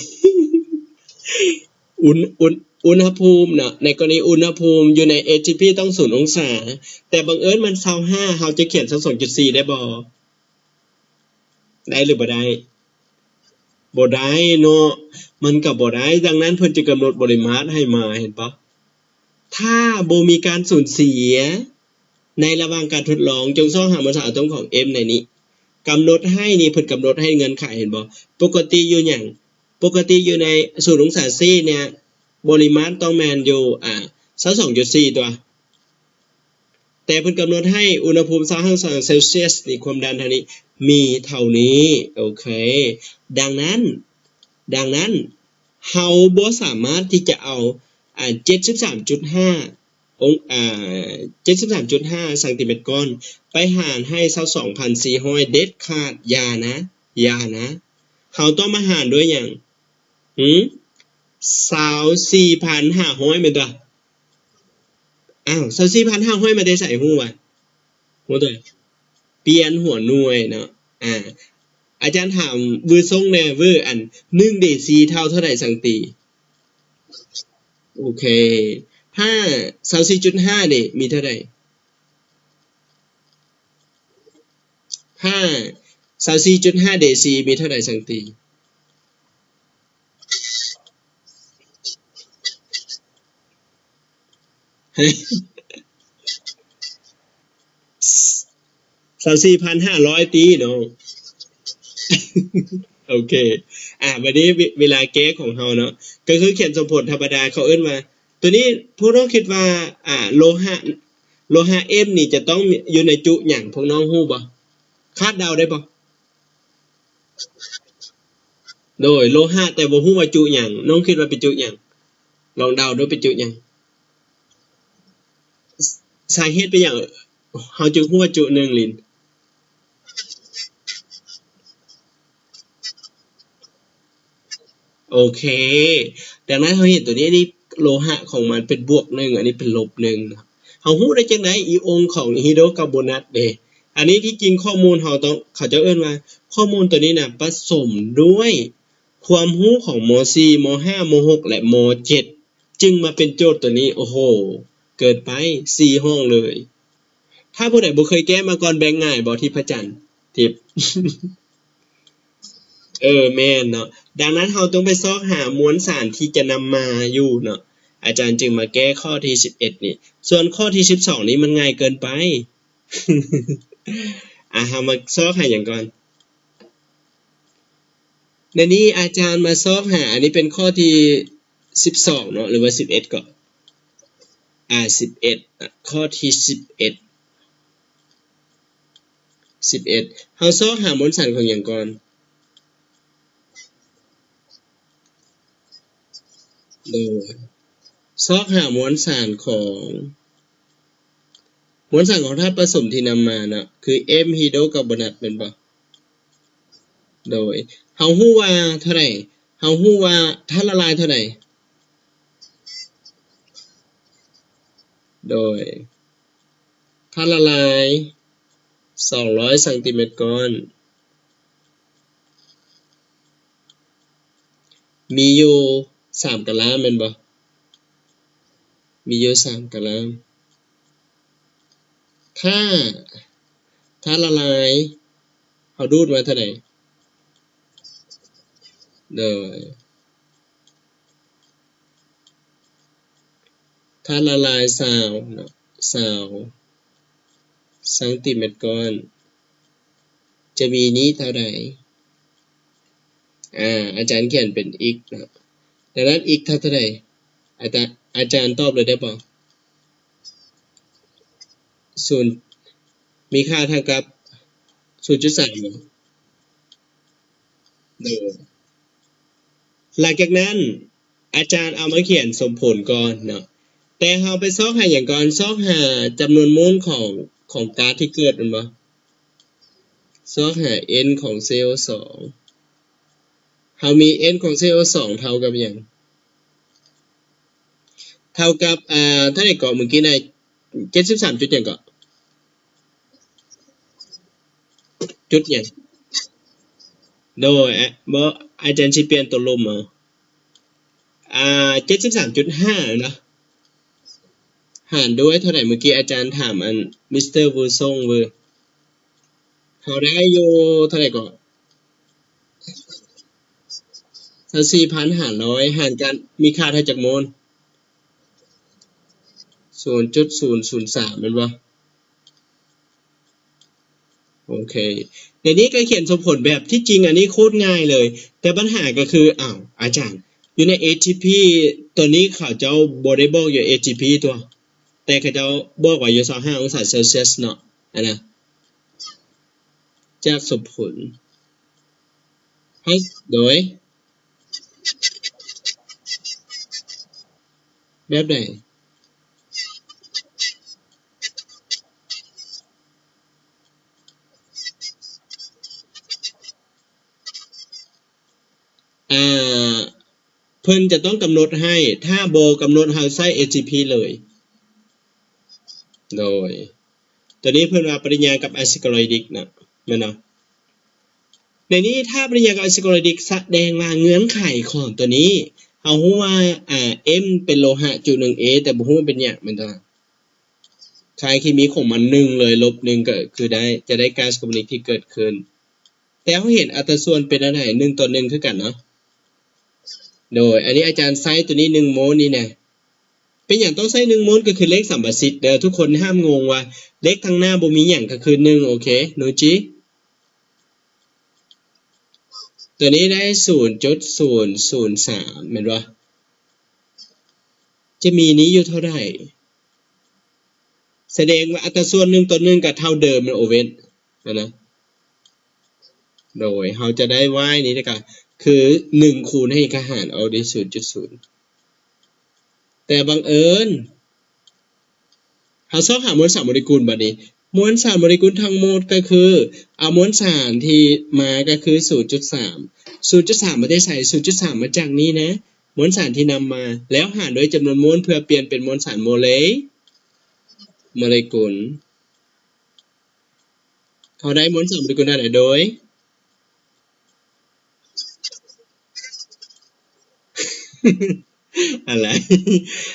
ອຸນ ອຸນ ອຸນຫະພູມເນາະ ໃນກໍລະນີອຸນຫະພູມຢູ່ໃນ ເອ ທີ ພີ ຕ້ອງສູນອົງສາ ແຕ່ບັງເອີນມັນຊາວຫ້າ ເຮົາຈະຂຽນຊາວສອງຈຸດສີ່ໄດ້ບໍ່? ໄດ້ຫຼືບໍ່ໄດ້? ບໍ່ໄດ້ເນາະ ມັນກໍບໍ່ໄດ້. ດັ່ງນັ້ນເພິ່ນຈຶ່ງກຳນົດບໍລິມາດໃຫ້ມາ ເຫັນບໍ່? ຖ້າບໍ່ມີການສູນເສຍໃນລະຫວ່າງການທົດລອງ ຈົ່ງຊອກຫາມວນສານອາໂຕມຂອງ M ໃນນີ້ ກຳນົດໃຫ້ນີ້ ເພິ່ນກຳນົດໃຫ້ເງື່ອນໄຂ ເຫັນບໍ່? ປົກກະຕິຢູ່ຫຍັງ? ປົກກະຕິຢູ່ໃນສູນອົງສາເຊລຊຽສນີ້ ບໍລິມາດຕ້ອງແມ່ນຢູ່ ອາ ຊາວສອງຈຸດສີ່ ຕົວະ ແຕ່ເພິ່ນກຳນົດໃຫ້ອຸນຫະພູມຊາວຫ້າອົງສາເຊລຊຽສນີ້ ຄວາມດັນເທົ່ານີ້ ມີເທົ່ານີ້ ໂອເຄ. ດັ່ງນັ້ນ ດັ່ງນັ້ນ ເຮົາບໍ່ສາມາດທີ່ຈະເອົາ ອາ ເຈັດສິບສາມຈຸດຫ້າ ອົງ ອາ ເຈັດສິບສາມຈຸດຫ້າຊັງຕີແມັດກ້ອນ ໄປຫານໃຫ້ຊາວສອງພັນສີ່ຮ້ອຍເດັດຂາດ ຢ່ານະ ຢ່ານະ. ເຮົາຕ້ອງມາຫານດ້ວຍຫຍັງ? ຫື? ຊາວສີ່ພັນຫ້າຮ້ອຍ ແມ່ນຕົວະ? ອ້າວ ຊາວສີ່ພັນຫ້າຮ້ອຍ ມາແຕ່ໃສ ຮູ້ບໍ່? ຮູ້ຕົວະ? ປ່ຽນຫົວໜ່ວຍເນາະ. ອາ ອາຈານຖາມວືຊົງແດ່ ວື ອັນ ໜຶ່ງເດຊີເທົ່າເທົ່າໃດຊັງຕີ? ໂອເຄ ຫ້າ ຊາວສີ່ຈຸດຫ້າເດ ມີເທົ່າໃດ? ຫ້າ ຊາວສີ່ຈຸດຫ້າເດຊີ ມີເທົ່າໃດຊັງຕີ? ຊາວສີ່ພັນຫ້າຮ້ອຍຕີເນາະ. ໂອເຄ ອ່າ ບັດນີ້ເວ ເວລາແກ້ຂອງເຮົາເນາະ ກໍຄືຂຽນສົມຜົນທຳມະດາ ເຂົາເອີ້ນວ່າ ຕົວນີ້ພວກນ້ອງຄິດວ່າ ອ່າ ໂລຫະ ໂລຫະ M ນີ້ຈະຕ້ອງຢູ່ໃນຈຸຫຍັງ ພວກນ້ອງຮູ້ບໍ່? ຄາດເດົາໄດ້ບໍ່? ໂດຍ ໂລຫະ ແຕ່ບໍ່ຮູ້ວ່າຈຸຫຍັງ ນ້ອງຄິດວ່າເປັນຈຸຫຍັງ? ລອງເດົາເດີ ເປັນຈຸຫຍັງ? ສາເຫດເປັນຫຍັງເຮົາຈຶ່ງຮູ້ວ່າຈຸໜຶ່ງລິນ? ໂອເຄ ດັ່ງນັ້ນເຮົາເຫັນຕົວນີ້ ອັນນີ້ໂລຫະຂອງມັນເປັນບວກໜຶ່ງ ອັນນີ້ເປັນລົບໜຶ່ງ. ເຮົາຮູ້ໄດ້ຈັ່ງໃດ? ອີອົງຂອງຮີໂດຄາໂບນັດເດ. ອັນນີ້ທີ່ຈິງຂໍ້ມູນເຮົາຕ້ອງ ເຂົາເຈົ້າເອີ້ນວ່າ ຂໍ້ມູນຕົວນີ້ນະ ປະສົມດ້ວຍຄວາມຮູ້ຂອງ ມໍສີ່ ມໍຫ້າ ມໍຫົກ ແລະ ມໍເຈັດ ຈຶ່ງມາເປັນໂຈດຕົວນີ້. ໂອ້ໂຫ ເກີນໄປ ສີ່ຫ້ອງເລີຍ. ຖ້າຜູ້ໃດບໍ່ເຄີຍແກ້ມາກ່ອນ ແບງງ່າຍບໍ່ ທິບພະຈັນ ທິບ? ເອີ ແມ່ນເນາະ. ດັ່ງນັ້ນເຮົາຕ້ອງໄປຊອກຫາມວນສານທີ່ຈະນຳມາຢູ່ເນາະ ອາຈານຈຶ່ງມາແກ້ຂໍ້ທີສິບເອັດນີ້. ສ່ວນຂໍ້ທີສິບສອງນີ້ມັນງ່າຍເກີນໄປ. ອ່າ ເຮົາມາຊອກຫາຫຍັງກ່ອນ? ໃນນີ້ອາຈານມາຊອກຫາ ອັນນີ້ເປັນຂໍ້ທີສິບສອງເນາະ ຫຼືວ່າສິບເອັດເກາະ? ອ່າ ສິບເອັດ ຂໍ້ທີສິບເອັດ ສິບເອັດ ເຮົາຊອກຫາມວນສານຂອງຫຍັງກ່ອນ? ໂດຍ ຊອກຫາມວນສານຂອງ ມວນສານຂອງທາດປະສົມທີ່ນຳມາເນາະ ຄື M ຮີໂດຄາໂບນັດ ແມ່ນບໍ່? ໂດຍ ເຮົາຮູ້ວ່າເທົ່າໃດ? ເຮົາຮູ້ວ່າທາດລະລາຍເທົ່າໃດ? ໂດຍ ທາດລະລາຍ ສອງຮ້ອຍຊັງຕີແມັດກ້ອນ ມີຢູ່ສາມກະລາມ ແມ່ນບໍ່? ມີຢູ່ສາມກະລາມ. ຖ້າ ຖ້າລະລາຍ ເຮົາດູດມາເທົ່າໃດ? ໂດຍ ທາດລະລາຍ ຊາວເນາະ ຊາວຊັງຕີແມັດກ້ອນ ຈະມີນີ້ເທົ່າໃດ? ອາ ອາຈານຂຽນເປັນ x ເນາະ. ດັ່ງນັ້ນ x ເທົ່າເທົ່າໃດ? ອາຈານ ອາຈານຕອບເລີຍໄດ້ບໍ່? ສູນ ມີຄ່າເທົ່າກັບສູນຈຸດສາມເນາະ. ໂດຍ ຫຼັງຈາກນັ້ນ ອາຈານເອົາມາຂຽນສົມຜົນກ່ອນເນາະ ແຕ່ເຮົາໄປຊອກຫາຫຍັງກ່ອນ? ຊອກຫາຈຳນວນໂມນຂອງ ຂອງກາສທີ່ເກີດ ແມ່ນບໍ່? ຊອກຫາ n ຂອງ C O ສອງ ເຮົາມີ n ຂອງ C O ສອງ ເທົ່າກັບຫຍັງ? ເທົ່າກັບ ອ່າ ເທົ່າໃດເກາະ ມື້ກີ້ນະ? ເຈັດສິບສາມຈຸດຫຍັງເກາະ? ຈຸດຫຍັງ? ໂດຍ ອະ ບໍ່ ອາຈານຊິປ່ຽນຕົວລົມເອົາ ອ່າ ເຈັດສິບສາມຈຸດຫ້າເນາະ ຫານດ້ວຍເທົ່າໃດ? ມື້ກີ້ອາຈານຖາມອັນ ມິສເຕີ ວືຊອງ ເວີ ເຮົາໄດ້ຢູ່ເທົ່າໃດເກາະ? ຊາວສີ່ພັນຫ້າຮ້ອຍ ຫານກັນ ມີຄ່າເທົ່າຈັກໂມນ? ສູນຈຸດສູນສູນສາມ ແມ່ນບໍ່? ໂອເຄ ດຽວນີ້ກໍຂຽນສົມຜົນແບບ ທີ່ຈິງອັນນີ້ໂຄດງ່າຍເລີຍ ແຕ່ບັນຫາກໍຄື ອ້າວ ອາຈານ ຢູ່ໃນ ເອ ທີ ພີ ຕົວນີ້ເຂົາເຈົ້າບໍ່ໄດ້ບອກຢູ່ ເອ ທີ ພີ ຕົວະ ແຕ່ເຂົາເຈົ້າບອກວ່າຢູ່ ຊາວຫ້າ ອົງສາເຊລຊຽສເນາະ ອັນນະ ຈາກສົມຜົນ ໃຫ້ ໂດຍ ແບບໃດ? ອ່າ ເພິ່ນຈະຕ້ອງກຳນົດໃຫ້ ຖ້າບໍ່ກຳນົດ ເຮົາໃຊ້ ເອ ທີ ພີ ເລີຍ ໂດຍ ຕົວນີ້ເພິ່ນວ່າປະລິນຍາກັບອາຊິໂຄລອຍດິກນະ ແມ່ນເນາະ? ໃນນີ້ ຖ້າປະລິນຍາກັບອາຊິໂຄລອຍດິກ ສະແດງວ່າເງື່ອນໄຂຂອງຕົວນີ້ ເຮົາຮູ້ວ່າ ອ່າ M ເປັນໂລຫະຈຸໜຶ່ງ A ແຕ່ບໍ່ຮູ້ວ່າເປັນຫຍັງ ແມ່ນບໍ່? ຄ່າເຄມີຂອງມັນ ໜຶ່ງ ເລີຍ ລົບ ໜຶ່ງ ກໍຄືໄດ້ ຈະໄດ້ກາສຄາໂບນິກທີ່ເກີດຂຶ້ນ. ແຕ່ເຮົາເຫັນອັດຕາສ່ວນເປັນອັນໃດ? ໜຶ່ງຕໍ່ໜຶ່ງຄືກັນເນາະ. ໂດຍ ອັນນີ້ອາຈານໃຊ້ຕົວນີ້ ໜຶ່ງໂມນນີ້ນະ ປັນຫຍັງຕ້ອງໃຊ້ໜຶ່ງໂມນ ກໍຄືເລກສຳປະສິດເດີ ທຸກຄົນຫ້າມງົງວ່າເລກທາງໜ້າບໍ່ມີຫຍັງ ກໍຄືໜຶ່ງ ໂອເຄ ໂນຈິ. ຕົວນີ້ໄດ້ສູນຈຸດສູນສູນສາມ ແມ່ນບໍ່? ຈະມີນີ້ຢູ່ເທົ່າໃດ? ສະແດງວ່າອັດຕາສ່ວນໜຶ່ງຕໍ່ໜຶ່ງກໍເທົ່າເດີມແມ່ນ ໂອເວັນ ຫັ້ນນະ. ໂດຍເຮົາຈະໄດ້ y ນີ້ກໍຄືໜຶ່ງຄູນໃຫ້ເອກະຫານເອົາເດ ສູນຈຸດສູນ ແຕ່ບັງເອີນ ເຮົາຊອກຫາມວນສານໂມເລກຸນ ບັດນີ້ ມວນສານໂມເລກຸນທັງໝົດກໍຄື ເອົາມວນສານທີ່ມາກໍຄືສູນຈຸດສາມ ສູນຈຸດສາມມາແຕ່ໃສ? ສູນຈຸດສາມມາຈາກນີ້ນະ ມວນສານທີ່ນຳມາ ແລ້ວຫານດ້ວຍຈຳນວນໂມນ ເພື່ອປ່ຽນເປັນມວນສານໂມເລ ໂມເລກຸນ. ເຮົາໄດ້ມວນສານໂມເລກຸນເທົ່າໃດ? ໂດຍ ອະໄລ?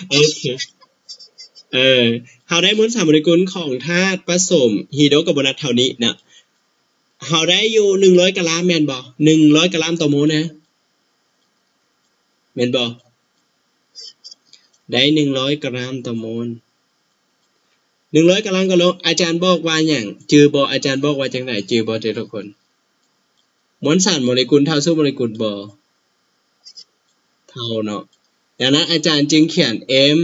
ໂອເຄ ເອີ ເຮົາໄດ້ມວນສານໂມເລກຸນຂອງທາດປະສົມຮີໂດຣກາບອນເທົ່ານີ້ນະ ເຮົາໄດ້ຢູ່ໜຶ່ງຮ້ອຍກະຣາມແມ່ນບໍ່? ໜຶ່ງຮ້ອຍກະຣາມຕໍ່ໂມນນະ ແມ່ນບໍ່? ໄດ້ໜຶ່ງຮ້ອຍກະຣາມຕໍ່ໂມນ ໜຶ່ງຮ້ອຍກະຣາມຕໍ່ໂມນ. ອາຈານບອກວ່າຫຍັງ? ຈື່ບໍ່? ອາຈານບອກວ່າຈັ່ງໃດ? ຈື່ບໍ່ເຈົ້າທຸກຄົນ? ມວນສານໂມເລກຸນເທົ່າສູດໂມເລກຸນບໍ່? ເທົ່າເນາະ. ດັ່ງນັ້ນອາຈານຈຶ່ງຂຽນ M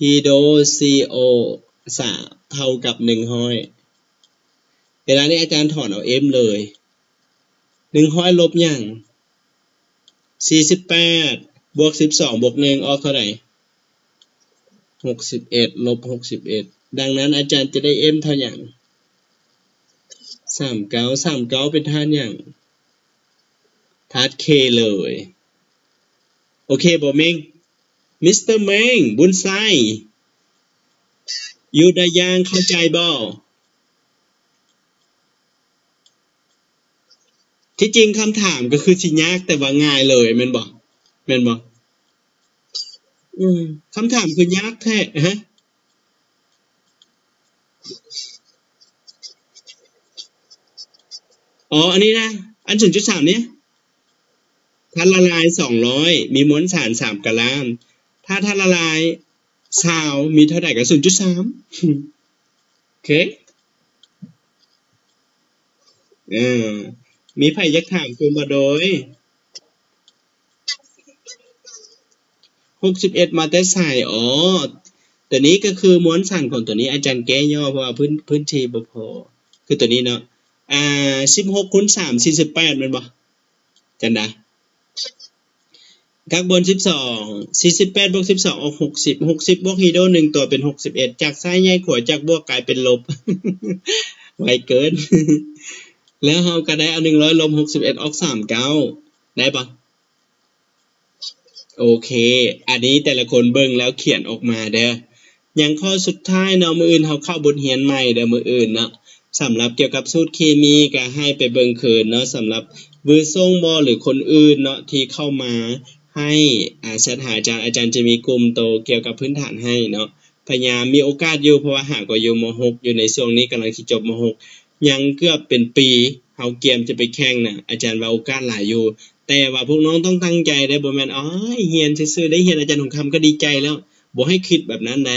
ຮີໂດຣຊີໂອສາມເທົ່າກັບໜຶ່ງຮ້ອຍ. ເວລານີ້ອາຈານຖອນເອົາ M ເລີຍ. ໜຶ່ງຮ້ອຍລົບຫຍັງ? ສີ່ສິບແປດ ບວກສິບສອງ ບວກໜຶ່ງ ອອກເທົ່າໃດ? ຫົກສິບເອັດ ລົບຫົກສິບເອັດ. ດັ່ງນັ້ນອາຈານຈະໄດ້ M ເທົ່າຫຍັງ? ສາມເກົ້າ ສາມເກົ້າເປັນທາດຫຍັງ? ທາດ K ເລີຍ. ໂອເຄບໍ່ເມັງ? ມິສເຕີເມັງ ບຸນໄຊ ຢູ່ໄດ້ຢ່າງເຂົ້າໃຈບໍ່? ທີ່ຈິງຄຳຖາມກໍຄືຊິຍາກ ແຕ່ວ່າງ່າຍເລີຍແມ່ນບໍ່? ແມ່ນບໍ່? ອືມ ຄຳຖາມຄືຍາກແທ້ ຮະ? ອໍ ອັນນີ້ນະ ອັນສູນຈຸດສາມນີ້ ທາດລະລາຍສອງຮ້ອຍ ມີມວນສານສາມກະຣາມ ຖ້າທາດລະລາຍຊາວ ມີເທົ່າໃດກໍສູນຈຸດສາມ ໂອເຄ ເອີ ມີໃຜຢາກຖາມຕື່ມບໍ່ໂດຍ? ຫົກສິບເອັດມາແຕ່ໃສ? ອໍ ຕົວນີ້ກໍຄືມວນສານຂອງຕົວນີ້ ອາຈານແກ້ຫຍໍ້ ເພາະວ່າພື້ນ ພື້ນທີ່ບໍ່ພໍ ຄືຕົວນີ້ເນາະ ອ່າ ສິບຫົກຄູນສາມ ສີ່ສິບແປດ ແມ່ນບໍ່? ຈັນດາ ກັກບົນສິບສອງ ສີ່ສິບແປດບວກສິບສອງອອກຫົກສິບ ຫົກສິບບວກຮີໂດໜຶ່ງຕົວເປັນຫົກສິບເອັດ ຈາກຊ້າຍຍ້າຍຂວາ ຈາກບວກກາຍເປັນລົບ ໄວເກີນ ແລ້ວເຮົາກໍໄດ້ເອົາໜຶ່ງຮ້ອຍລົບຫົກສິບເອັດອອກສາມເກົ້າ ໄດ້ບໍ່? ໂອເຄ ອັນນີ້ແຕ່ລະຄົນເບິ່ງແລ້ວຂຽນອອກມາເດີ. ຍັງຂໍ້ສຸດທ້າຍເນາະ ມື້ອື່ນເຮົາເຂົ້າບົດຮຽນໃໝ່ເດີ ມື້ອື່ນເນາະ. ສຳລັບກ່ຽວກັບສູດເຄມີກໍໃຫ້ໄປເບິ່ງຄືນເນາະ. ສຳລັບວືຊ່ງບໍ ຫຼື ຄົນອື່ນເນາະ ທີ່ເຂົ້າມາໃຫ້ ອາ ແຊັດຫາອາຈານ ອາຈານຈະມີກຸ່ມໂຕກ່ຽວກັບພື້ນຖານໃຫ້ເນາະ. ພະຍາຍາມມີໂອກາດຢູ່ ເພາະວ່າຫາກໍຢູ່ ມໍຫົກ ຢູ່ໃນຊ່ວງນີ້ກຳລັງຊິຈົບ ມໍຫົກ ຍັງເກືອບເປັນປີ ເຮົາກຽມຈະໄປແຂ່ງນະ ອາຈານວ່າໂອກາດຫຼາຍຢູ່. ແຕ່ວ່າພວກນ້ອງຕ້ອງຕັ້ງໃຈເດ້ ບໍ່ແມ່ນ ໂອ້ຍ ຮຽນຊື່ໆ ໄດ້ຮຽນອາຈານຫົງຄຳກໍດີໃຈແລ້ວ ບໍ່ໃຫ້ຄິດແບບນັ້ນໃດ.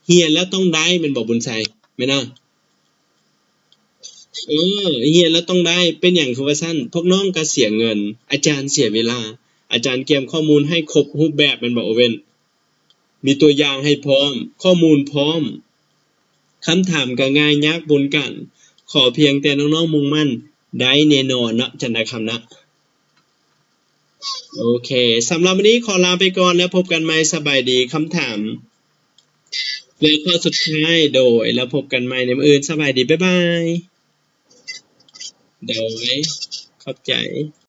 ຮຽນແລ້ວຕ້ອງໄດ້ ແມ່ນບໍ່ ບຸນໄຊ? ແມ່ນເນາະ? ເອີ ຮຽນແລ້ວຕ້ອງໄດ້. ເປັນຫຍັງຄືວ່າຊັ້ນ? ພວກນ້ອງກໍເສຍເງິນ ອາຈານເສຍເວລາ. ອາຈານກຽມຂໍ້ມູນໃຫ້ຄົບຮູບແບບ ແມ່ນບໍ່ ໂອເວັນ? ມີຕົວຢ່າງໃຫ້ພ້ອມ ຂໍ້ມູນພ້ອມ ຄຳຖາມກໍງ່າຍ ຍາກປົນກັນ. ຂໍພຽງແຕ່ນ້ອງໆ ມຸ່ງໝັ້ນ ໄດ້ແນ່ນອນເນາະ ຈັນດາຄຳນະ. ໂອເຄ ສຳລັບມື້ນີ້ຂໍລາໄປກ່ອນ ແລ້ວພົບກັນໃໝ່. ສະບາຍດີ. ຄຳຖາມ ແລະ ຂໍ້ສຸດທ້າຍ ໂດຍ ແລ້ວພົບກັນໃໝ່ໃນມື້ອື່ນ. ສະບາຍດີ ບາຍບາຍ. ໂດຍ ຂອບໃຈ.